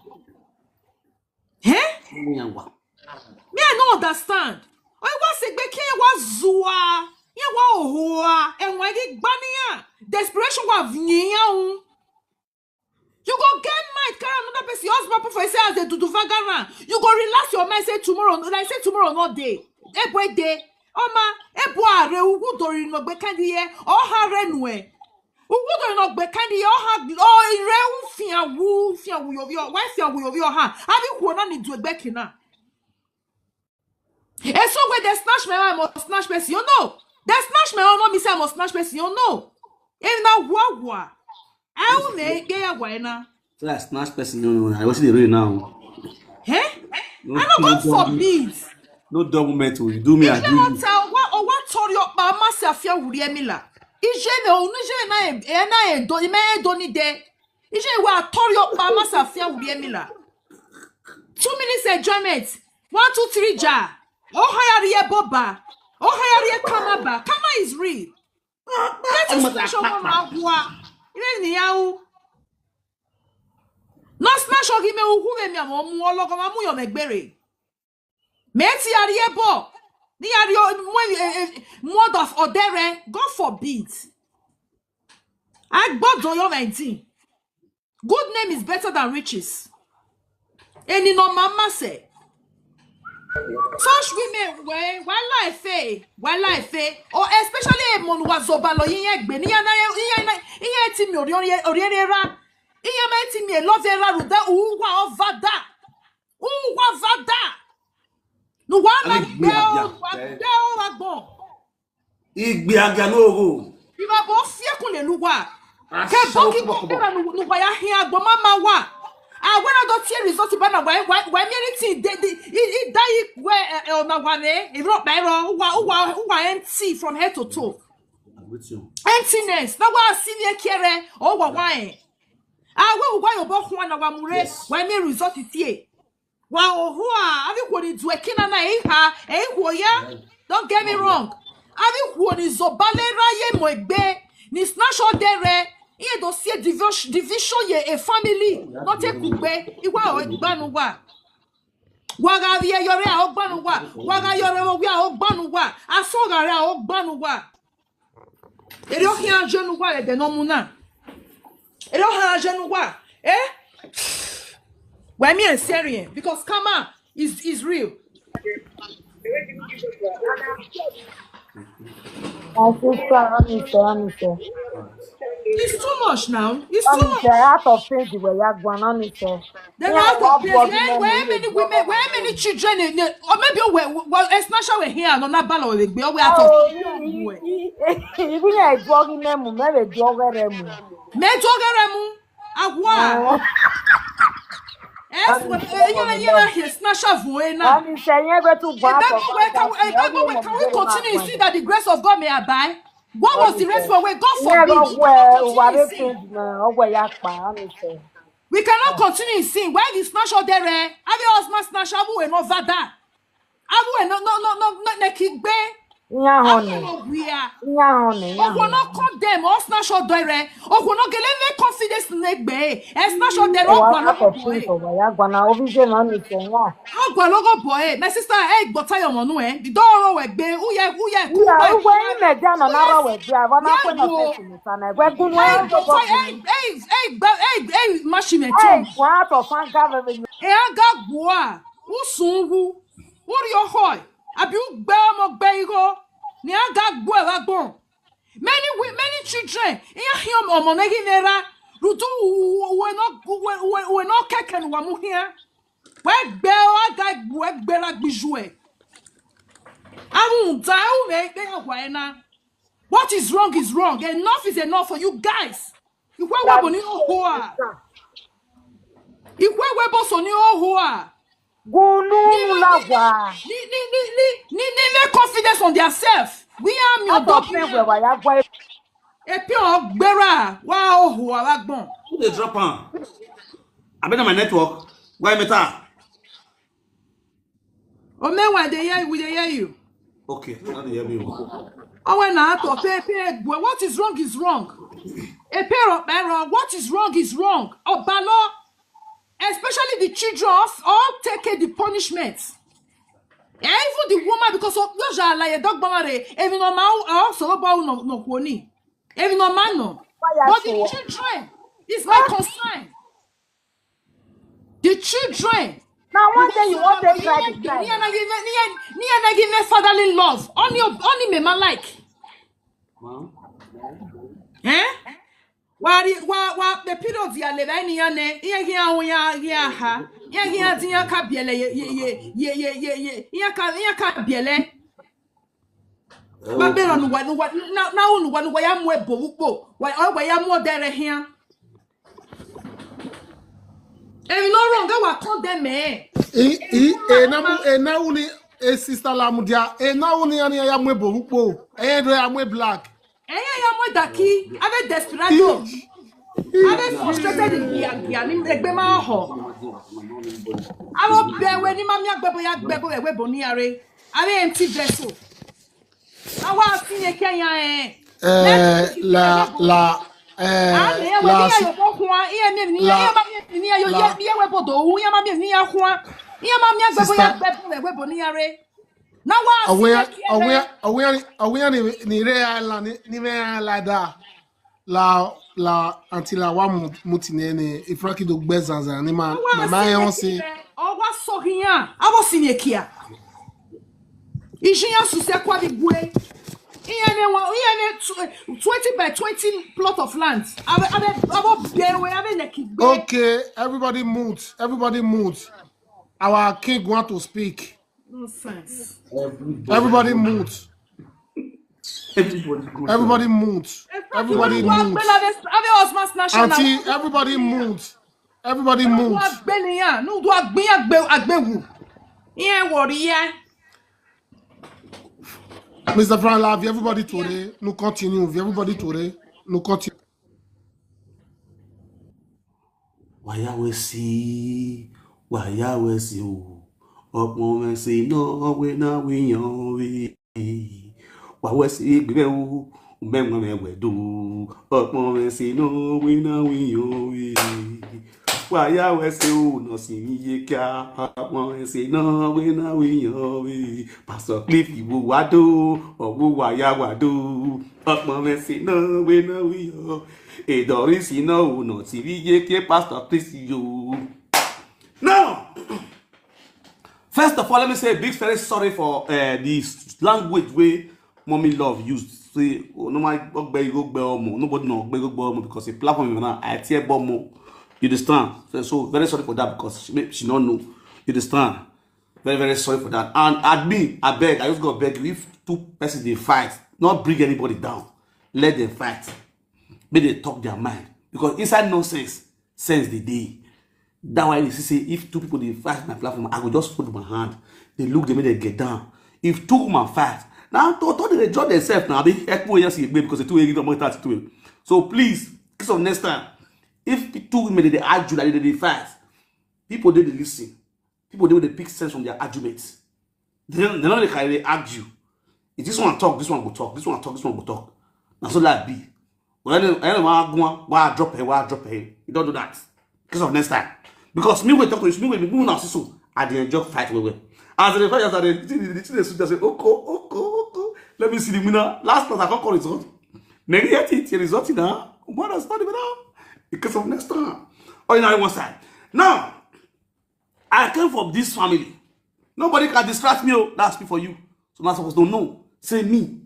Eh? Me I no understand. O wa se gbe ki wa zua. Ye wa ohoa e wa gi gbani ya. Desperation wa vnye ya un. You go get mind carry another person, your husband put for you say as dey do do vagara. You go relax your mind say tomorrow, like say tomorrow no dey. Ebo dey. Oma, ebo are ugu dori no gbe kandi ye. O ha re nu e. Ugu dori no gbe kandi ye. O ha o ire u fian wu fian wu yo yo. Why fian wu yo yo ha? Abi ku na ni du egbe kina. And so when they snatch my own, I must snatch person. You know, they snatch my own, not me say I must snatch person. You know, and now what what? I will make gay why now. So I snatch person. No, no, no. I was the real now. Eh? I don't go for beads. No double metal. You do me, I If you do don't you. Tell what or what tell your mama say I fear would Emila. Ije me onu je na e na e do me e do ni de. Ije wa tell your mama say I fear would Emila. Two minutes enjoyment. One, two, three, ja. Oh, higher ye boba. Oh, higher ye kama ba. Kama is real. Get a special mama. Even the yahoo. No smash or give me who me amo mu ologo ma mu yo megbere. Me ti ari ebo. Ni ari o mo eh, eh, mode of odere. God forbid. Agbodo yo nineteen. Good name is better than riches. Eni no mama say. Such women wey why life eh why life eh or especially a mon was obalo yin egbe ni yana yin yin ti mi ori ori ori ra yin ma ti mi love ra ru da uwa ovada uwa vada nu wa na Ani gbe gbe o aja, wa eh. Gbe o wa gbon. Igbe aga no ogo. Ìwà bó fi ẹkùn lè lu wa. Kẹ bọ́ kí kókó rẹ̀ nu wa ya hin agbo má ma wà. Àwọn ẹ̀rọ tó tiẹ̀ result bá náà wà wà wà mí ẹni tí ì dé dé ì ì dá yìí wẹ̀ ẹ̀ ẹ̀ ọ̀nà wà ní ìrọ̀ ọ̀pá ẹ̀rọ wà wà wà empty from head to toe. Emptiness. Náà wà sí ní ekí ẹrẹ ọ̀ wà wá ẹ̀. Àwọn ìwà yóò bọ́ hun àná wà mú rẹ̀ wà mí result tiẹ̀. Wa ohua, avi kwoni due kina na eiha, eihuo ya. Don't get me wrong. Avi kwoni zobale ra ye mo egbe, ni snatch o dere, iye do sie division division ye a family, not a kugbe, iwa o gbanu wa. Wa ga vie yore a o gbanu wa, wa ga yore o wi a o gbanu wa, aso ga re a o gbanu wa. Ere o hia jenu wa le de no mu na. Ere o hia jenu wa. Eh? Why me and Syrian? Because karma is is real. My sister, honestly, honestly. It's too much now. It's too much. Honestly, out of page where you're going, honestly. Then Yeah, how to what pay? body Where, men where will many do women? that Where one? Many children? In, or maybe we we we especially we here no na balo we be we out Oh, of. even a doggy name, maybe doggy name. Me to get mu. Agwa. Oh, Yes, we here here here snatch of we na. Honestly, you're going to go out of Can we can we can we can we continue to see that the grace of God may abide? What was the rest for we? God Yeah, forbid. go We where cannot what continue they in sin. think now, oh, where you're going, honestly. We cannot continue in sin. Why the snatch out there? Have you husband snatch? Abu we no vada. Abu we no no no no no ne kigbe. Yeah, Abu honey. No we are. Yeah, honey. Yeah, Ogwo no honey. Condemn us na show dere. Ogwo no gele me confidence na egbe. Es na show dere Oh, ogwa I'm not logo confused boy. over. You're going to obviously, honestly, yeah. Ogwa logo boy. My sister, hey, gbota your monu eh. The door we gbe. Uye uye. Yeah, who were in the Ghana now? Where they are, one Yeah, point of go. person is an I. Where good Hey, one. gbota, hey, hey, hey, gba- hey, hey, machine Hey, too. go out of one government. E aga gboa. Usungu. Uri ohoi. Abi ugbe omo gbe igo. Ni aga gboa wa gbon. Many wi- many children. Iya hiom omo na ginera. Rudu we no we we we no keke nu wa mu hia. We gbe o aga gboa gbe la gbijue. Awun da u me gbe ya wa na. What is wrong is wrong. Enough is enough for you guys. Ikwe we bo ni ohoa. Ikwe we bo so ni ohoa. Gunu lagwa. Ni ni ni ni ni ni make confidence on their self. We are mi Out of odobi. page where you're going. Epi ogbera wa ohoa wa gbon. Who dey drop am? I bet my network. Why me ta? Omenwa, dey hear, we dey hear you. Okay, now they hear me. Owe na ato pe pe egbo. What is wrong is wrong. Epero pero, what is wrong is wrong. Obalo, especially the children, all take the punishment. Eh, even the woman, because of those are like a dog bamare, even on my own, so about no no kwoni. Even on man no. But the children is my concern. The children. Now one day you want to try the child. Niye na give me fatherly love. Only only me my like. Eh? Wa ri- wa wa the period ya le ba ni ya ne. Iye gi ahun ya gi aha. Iye gi adi ya ka biele ye ye ye ye ye ye ye. Iye ka iye ka biele. Ba bero nu wa nu wa na na unu wa nu wa ya mu ebo wupo. Wa o wa ya mu odere hia. Emi no wrong, I wa condemn eh. I i e na mu e na uni e sister la mu dia e na uni ani ya mu ebo wupo. E do ya mu black. Eye ya mu daki, ave desperado. Ave frustrated in ya ya ni egbe ma ho. Avo bewe ni ma mi agbebo ya gbebo ewe bo ni are. Ave empty vessel. Awa si ye Kenya eh. Eh, la la eh, Ah, me ya la we ya yo bo kwa, iye mi ni la- ya ma mi ni ya yo la- ya mi ya we bo do, ya ma mi ni ya kwa. Ya ma mi agbebo ya Sister- gbebo ewe bo ni are. Na wa si Aware, ye Kenya. Aware, Aware, Aware ni ni re ya la ni ni me ya la da. La la until la wa mu- muti ne ne ifraki do gbe zanzan ni ma ma ma e won si. Ọwa sọghị ya, abọ si nye kia. Iji ya suse kwa di gwe. Ihe ne wa, ihe ne tw- twenty by twenty plot of land. Abe abe abọ bewe abe ne ki gbe. Okay, everybody mute. Everybody mute. Our king want to speak. Nonsense. Everybody mute. Everybody go. Everybody mute. Everybody mute. Abe Osmas National. Auntie, everybody mute. Everybody mute. Agbeni ya, nu do agbin agbe agbewu. Ihe wori ya. Mister Frank Love, everybody today. No continue. Everybody today. No continue. Waya we si, waya we si o. Ọpọn we si no we na we yan we. Wa we si gbe o. Mbe mwe me we do. Ọpọn we si no we na we yan we. Waya we si o no si ye kia. Ọpọn we si no we na we yan we. Pastor Cliff iwo wa do. Owo waya wa do. Ọpọn we si no we na we yan. Edoris no no ti ye ke Pastor Cliff yo. Now, first of all, let me say a big very sorry for uh, the language way Mommy Love used. Say, oh, no, my ogbe, ogbe omo. Nobody no ogbe, ogbe omo because a platform now. I tear bomb. You understand? So, so very sorry for that because she, may- she not know. You understand? Very, very sorry for that. And admin, I beg, I just go beg you. If two persons they fight, not bring anybody down. Let them fight. May they talk their mind. Because inside nonsense, sense the day. That's why they say if two people they fight my platform, I go just fold my hand. They look, they make they get down. If two women fight, now to to they draw themselves now. They echo yes because the two eight don't that two. So please, case of next time, if two women they argue like they, they fight, people they, they listen. People they, they pick sense from their arguments. They don't they don't they carry they argue. If this one talk, this one go talk. This one talk, this one go talk. Now so that be. Well, I don't want go on. Why drop here? Why drop here? You don't do that. Because of next time. Because me will talk to you. Me will be moving now. So I dey enjoy fight well well. As the fight, as I dey the thing dey suit, I say oko oko oko. Let me see the winner. Last class I come call result. Many yet it result now. What has not even now? Because of next time. Oh, you know one side. Now, I came from this family. Nobody can distract me. Oh, that's me for you. So now supposed to know. Say me.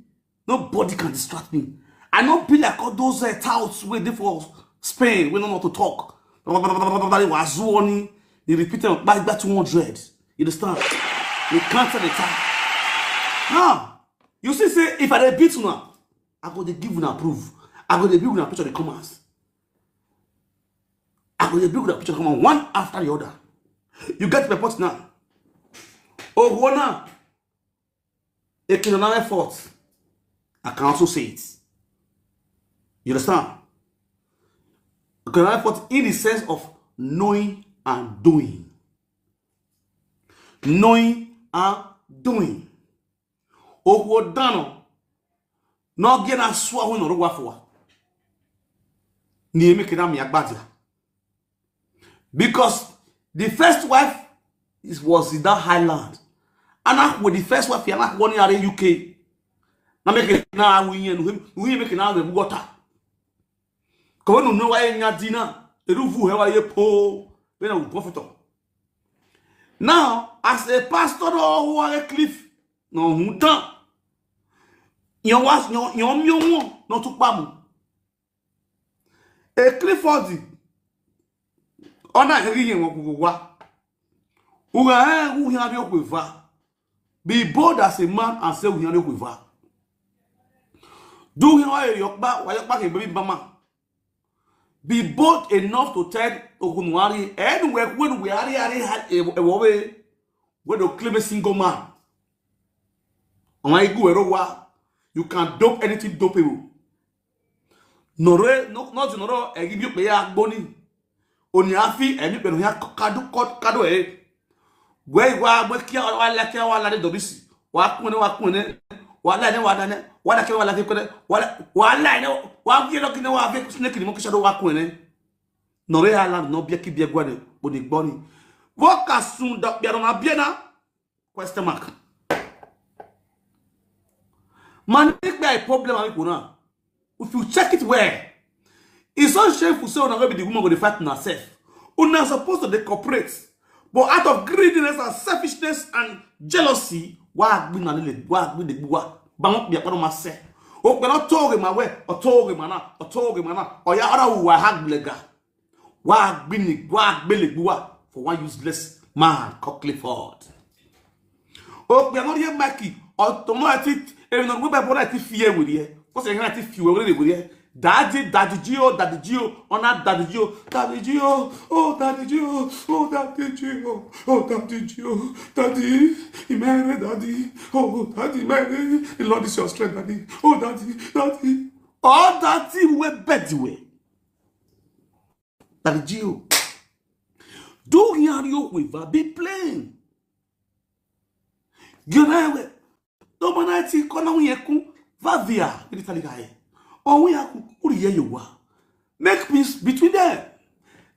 Nobody can distract me. I not be like all those uh, touts waiting for Spain. We don't know to talk. Wazuoni. They repeat them by, by two hundred. You understand? They can't tell the time. Now, you see, say, if I dey beat una, I go dey give una proof. I go dey bring una picture the commas. I go dey bring una picture commas one after the other. You get my point now. Ogona, Ekinoname fought. I can also say it. You understand? Ekinoname fought in the sense of knowing and doing. Knowing are doing. Okwo dano. No get na swa hu no ro wa fo wa. Ni emi ke na mi agbadia. Because the first wife is, was in that highland. And I with the first wife, and I one year in U K. Na make it na hu yen, hu yen make na the water. Ko no no wa nya dina. Eru fu he wa ye po. Be na hu profit. Now, as a pastor, no hu are Cliff. No hu tan. Yon wa yon yon mi won no tu pa mu. E Clifford. Ona ri yen won gugu wa. Ura he hu yan ri okwe va. Be bold as a man and say hu yan ri okwe va. Do him wa yo pa, wa yo pa ke baby mama. Be bold enough to tell Ogunwari anywhere when we are here, e wo we, we do claim a single man. Awon igu ero wa, you can dope anything dopeable. Nore, no, not noro, e give you pe ya gboni. Oni afi, e mi pe no ya kadu, kadu e. Gwe wa, gwe kia, wa la kia, wa la de dobisi. Wa kune, wa kune. Wa la ne, wa la ne. Wa la kia, wa la kia kune. Wa la, wa la ne, wa vie lo kine, wa vie kusine kini mo kisha do wa kune. Nore ala, no bie ki bie gwa ne, oni gboni. Wo ka sun da bia na bia na. Question mark. Man, make me a problem, I go now. If you check it well, it's so shameful. So now maybe the woman go to fight in herself. Una supposed to dey cooperate, but out of greediness and selfishness and jealousy, wa gbi na lele, wa gbi de gbuwa. Ba won pe aparo ma se. O pe no toge ma we, o toge ma na, o toge ma na. O ya ara wa ha gblega. Wa gbini, wa gbele gbuwa for one useless man called Clifford. O pe no ye Mikey, o to mo ati, e no gbe bo na ti fi e we ye. Ko se na ti fi we we ye. Daddy, Daddy Gio, Daddy Gio, ona Daddy Gio, Daddy Gio, oh Daddy Gio, oh Daddy Gio, oh Daddy Gio, Daddy, Imere Daddy, oh Daddy Imere, the Lord is your strength, Daddy, oh Daddy, Daddy, oh Daddy, we bed we. Daddy Gio, do yan yo we va be playing. Gio na we. No mana ti ko na wi ekun va via. Ni tali ga e. O wi aku uri ye yo wa. Make peace between them.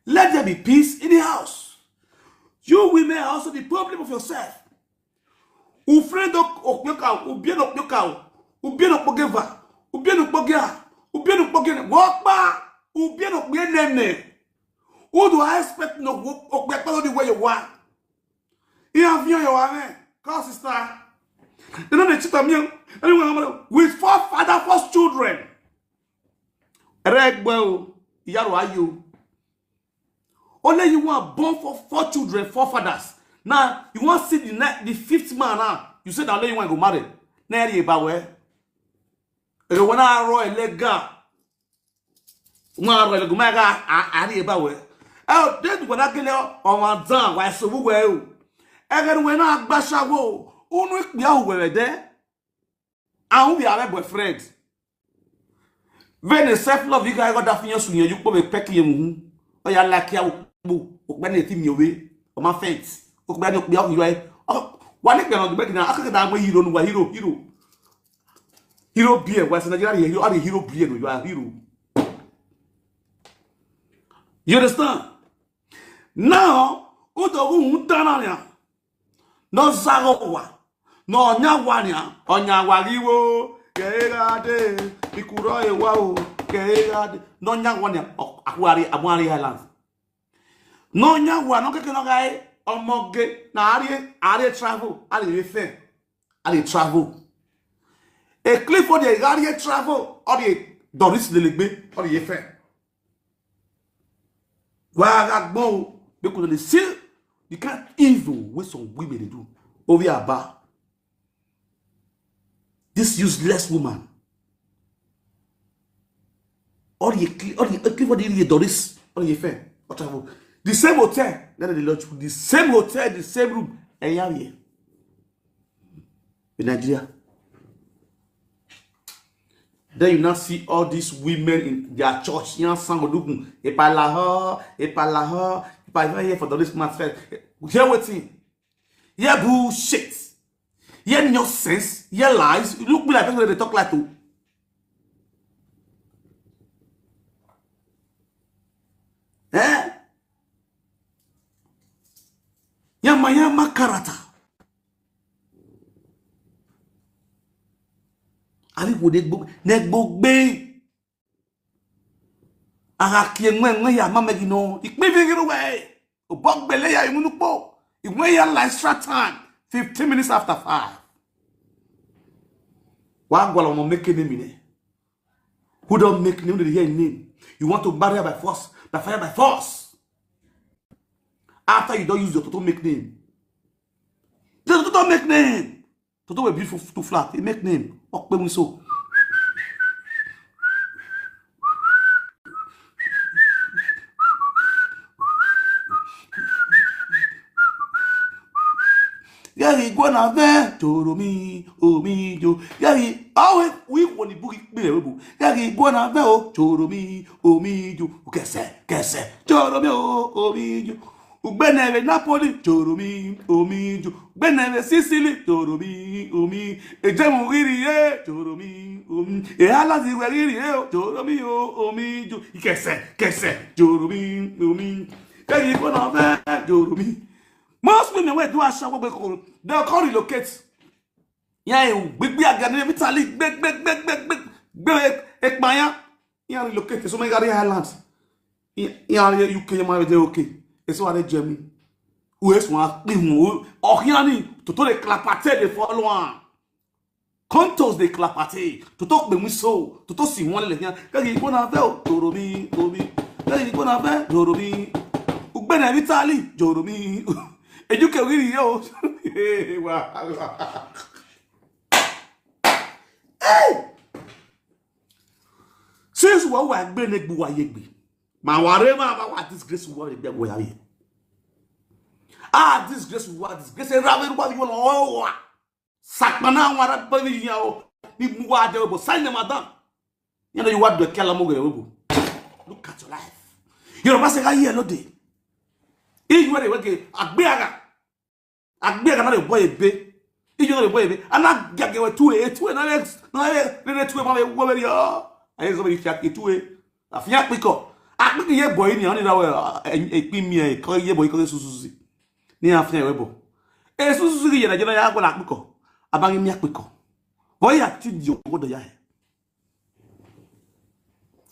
Let there be peace in the house. You women are also the problem of yourself. U friend okpioka, u bien okpioka, u bien okpogeva, u bien okpogia, u bien okpogene. Wo pa, u bien okpienene. Who do I expect no okpioka the way you want? He have you your amen. Call sister. They know they cheat on me. Anyone with four father, four children. Regbo, Yaro Ayo. Only you want born for four children, four fathers. Now you want see the next, the fifth man now. You said that only you want to go marry. Neri about where? You wanna roy lega. Won aro elegun ma ga ari e ba we. E o de du wona gele o ma dan wa so wu we o. E ga ni we na gba sawo. Unu ipe o we de. Awon bi are boyfriend. Vene self love you guys got that fiyan su yen you po be peki yen mu. O ya la ki awo po. O pe ni ti mi o we. O ma fence. O pe ni o pe o yo e. Wa ni pe no du be na akaka da mo hero nu wa hero hero. Hero beer, West Nigeria, you are a hero beer, you are a hero. You understand? Now, uto hu dana ya. No zago wa. No nya wa nya, onya wa riwo. Ke ga de, ikuro e wa o. Ke ga de. No nya wa nya. Akuari, amuari island. No nya wa no keke no ga e. Omoge na ari ari travel, ari fe. I dey travel. A clip for the area travel, all the Doris Lelegbe, all the F M. Why I got more? Because they see the kind of evil with some women they do. Over about this useless woman. All the clip, all the clip for the area Doris, all the F M, or travel. The same hotel, then they lodge the same hotel, the same room, and yeah, yeah. In Nigeria. Then you now see all these women in their church. You know, some of them, Epalaho, Epalaho, if I even here for the this mass fair. Hear what thing? Hear bullshit. Hear nonsense, hear lies. You look me like person wey dey talk like to. Eh? Yama yama karata. Ali wo de gbo ne gbo gbe. Ara kie nwe nwe ya mama gi no. Ikpe vi giru we. Obok bele ya imunu po. Iwe ya Lystra time. Fifteen minutes after five. Wa gwala mo make name ne. Who don't make name? They hear name. You want to marry her by force, by fire, by force. After you don't use your toto make name. The toto don't make name. Toto will be too flat. He make name. Okpe so. Yari gwana ve toro mi omi jo. Yari awe wi woni bugi bile webu. Yari gwana ve o toro mi omi jo. Kese kese toro mi o omi jo. Ugbene ve Napoli toro mi omi jo. Ugbene ve Sicily toro mi omi. Eje mu giri ye toro mi omi. E hala zi we giri ye o toro mi o omi jo. Kese kese toro mi omi. Yari gwana ve toro mi. Most women wey do ashawo gbe kokoro, dem come relocate. Ya e gbigbi aga ni Italy gbe gbe gbe gbe gbe gbe ekpanya. Ya relocate so many Gary Islands. Ya ya U K ma dey okay. Eso are Germany. U S wan pin mu. O ya ni toto dey clapate dey follow am. Contos dey clapate. Toto pe mu so. Toto si won le ya. Ka gi ko na ve o toro mi toro mi. Ka gi ko na ve toro mi. Ugbene Italy toro mi. Ejuke wiri yo. Wahala. Hey! Since wa wa gbe ne gbu wa ye gbe. Ma wa re ma ba wa disgrace wa re gbe wa ye. Ah, disgrace wa disgrace ra ve wa yo lo wa. Sakpana wa ra ba vi ya o. Ni mu wa de bo sign them down. You know you want to kill mo ge bo. Look at your life. You know, ma se ga ye lo de. Iye wa de wa ge agbe aga. Agbe aga na le boy ebe. Iye na le boy ebe. Ana gage we tuwe, tuwe na le na le le tuwe ma we we ya. Aye so bi fiat tuwe. Afia piko. Akpiki ye boy ni oni da we e pi mi e ko ye boy ko sususi. Ni afia we bo. E sususi ye na je na ya ko na piko. Abangi mi akpiko. Boy ya ti di o ko do ya.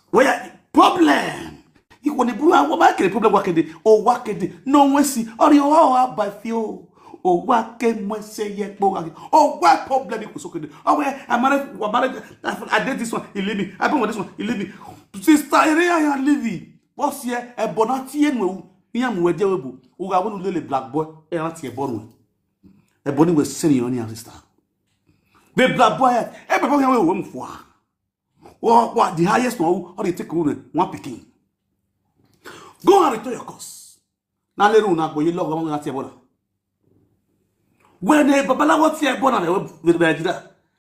Where problem? Iko ni bula wa ba kere problem wa kede. O wa kede. No we si. Ori o wa ba fi o. O wa ke mo se ye po wa. O wa problem iko so kede. O we I married wa married I did this one. He leave me. I been with this one. He leave me. Sister, ere ya ya leave. Boss ye e bona ti e nu. Ni amu we je we bu. O ga wonu lele black boy. E na ti e bonu. E boni we senior ni sister. The black boy. E baba ya we wo mu fo. What, what the highest one? How they take one one picking? Go and return your course. Now let una go. You love one that your brother. When the babalawo tear born and with Nigeria,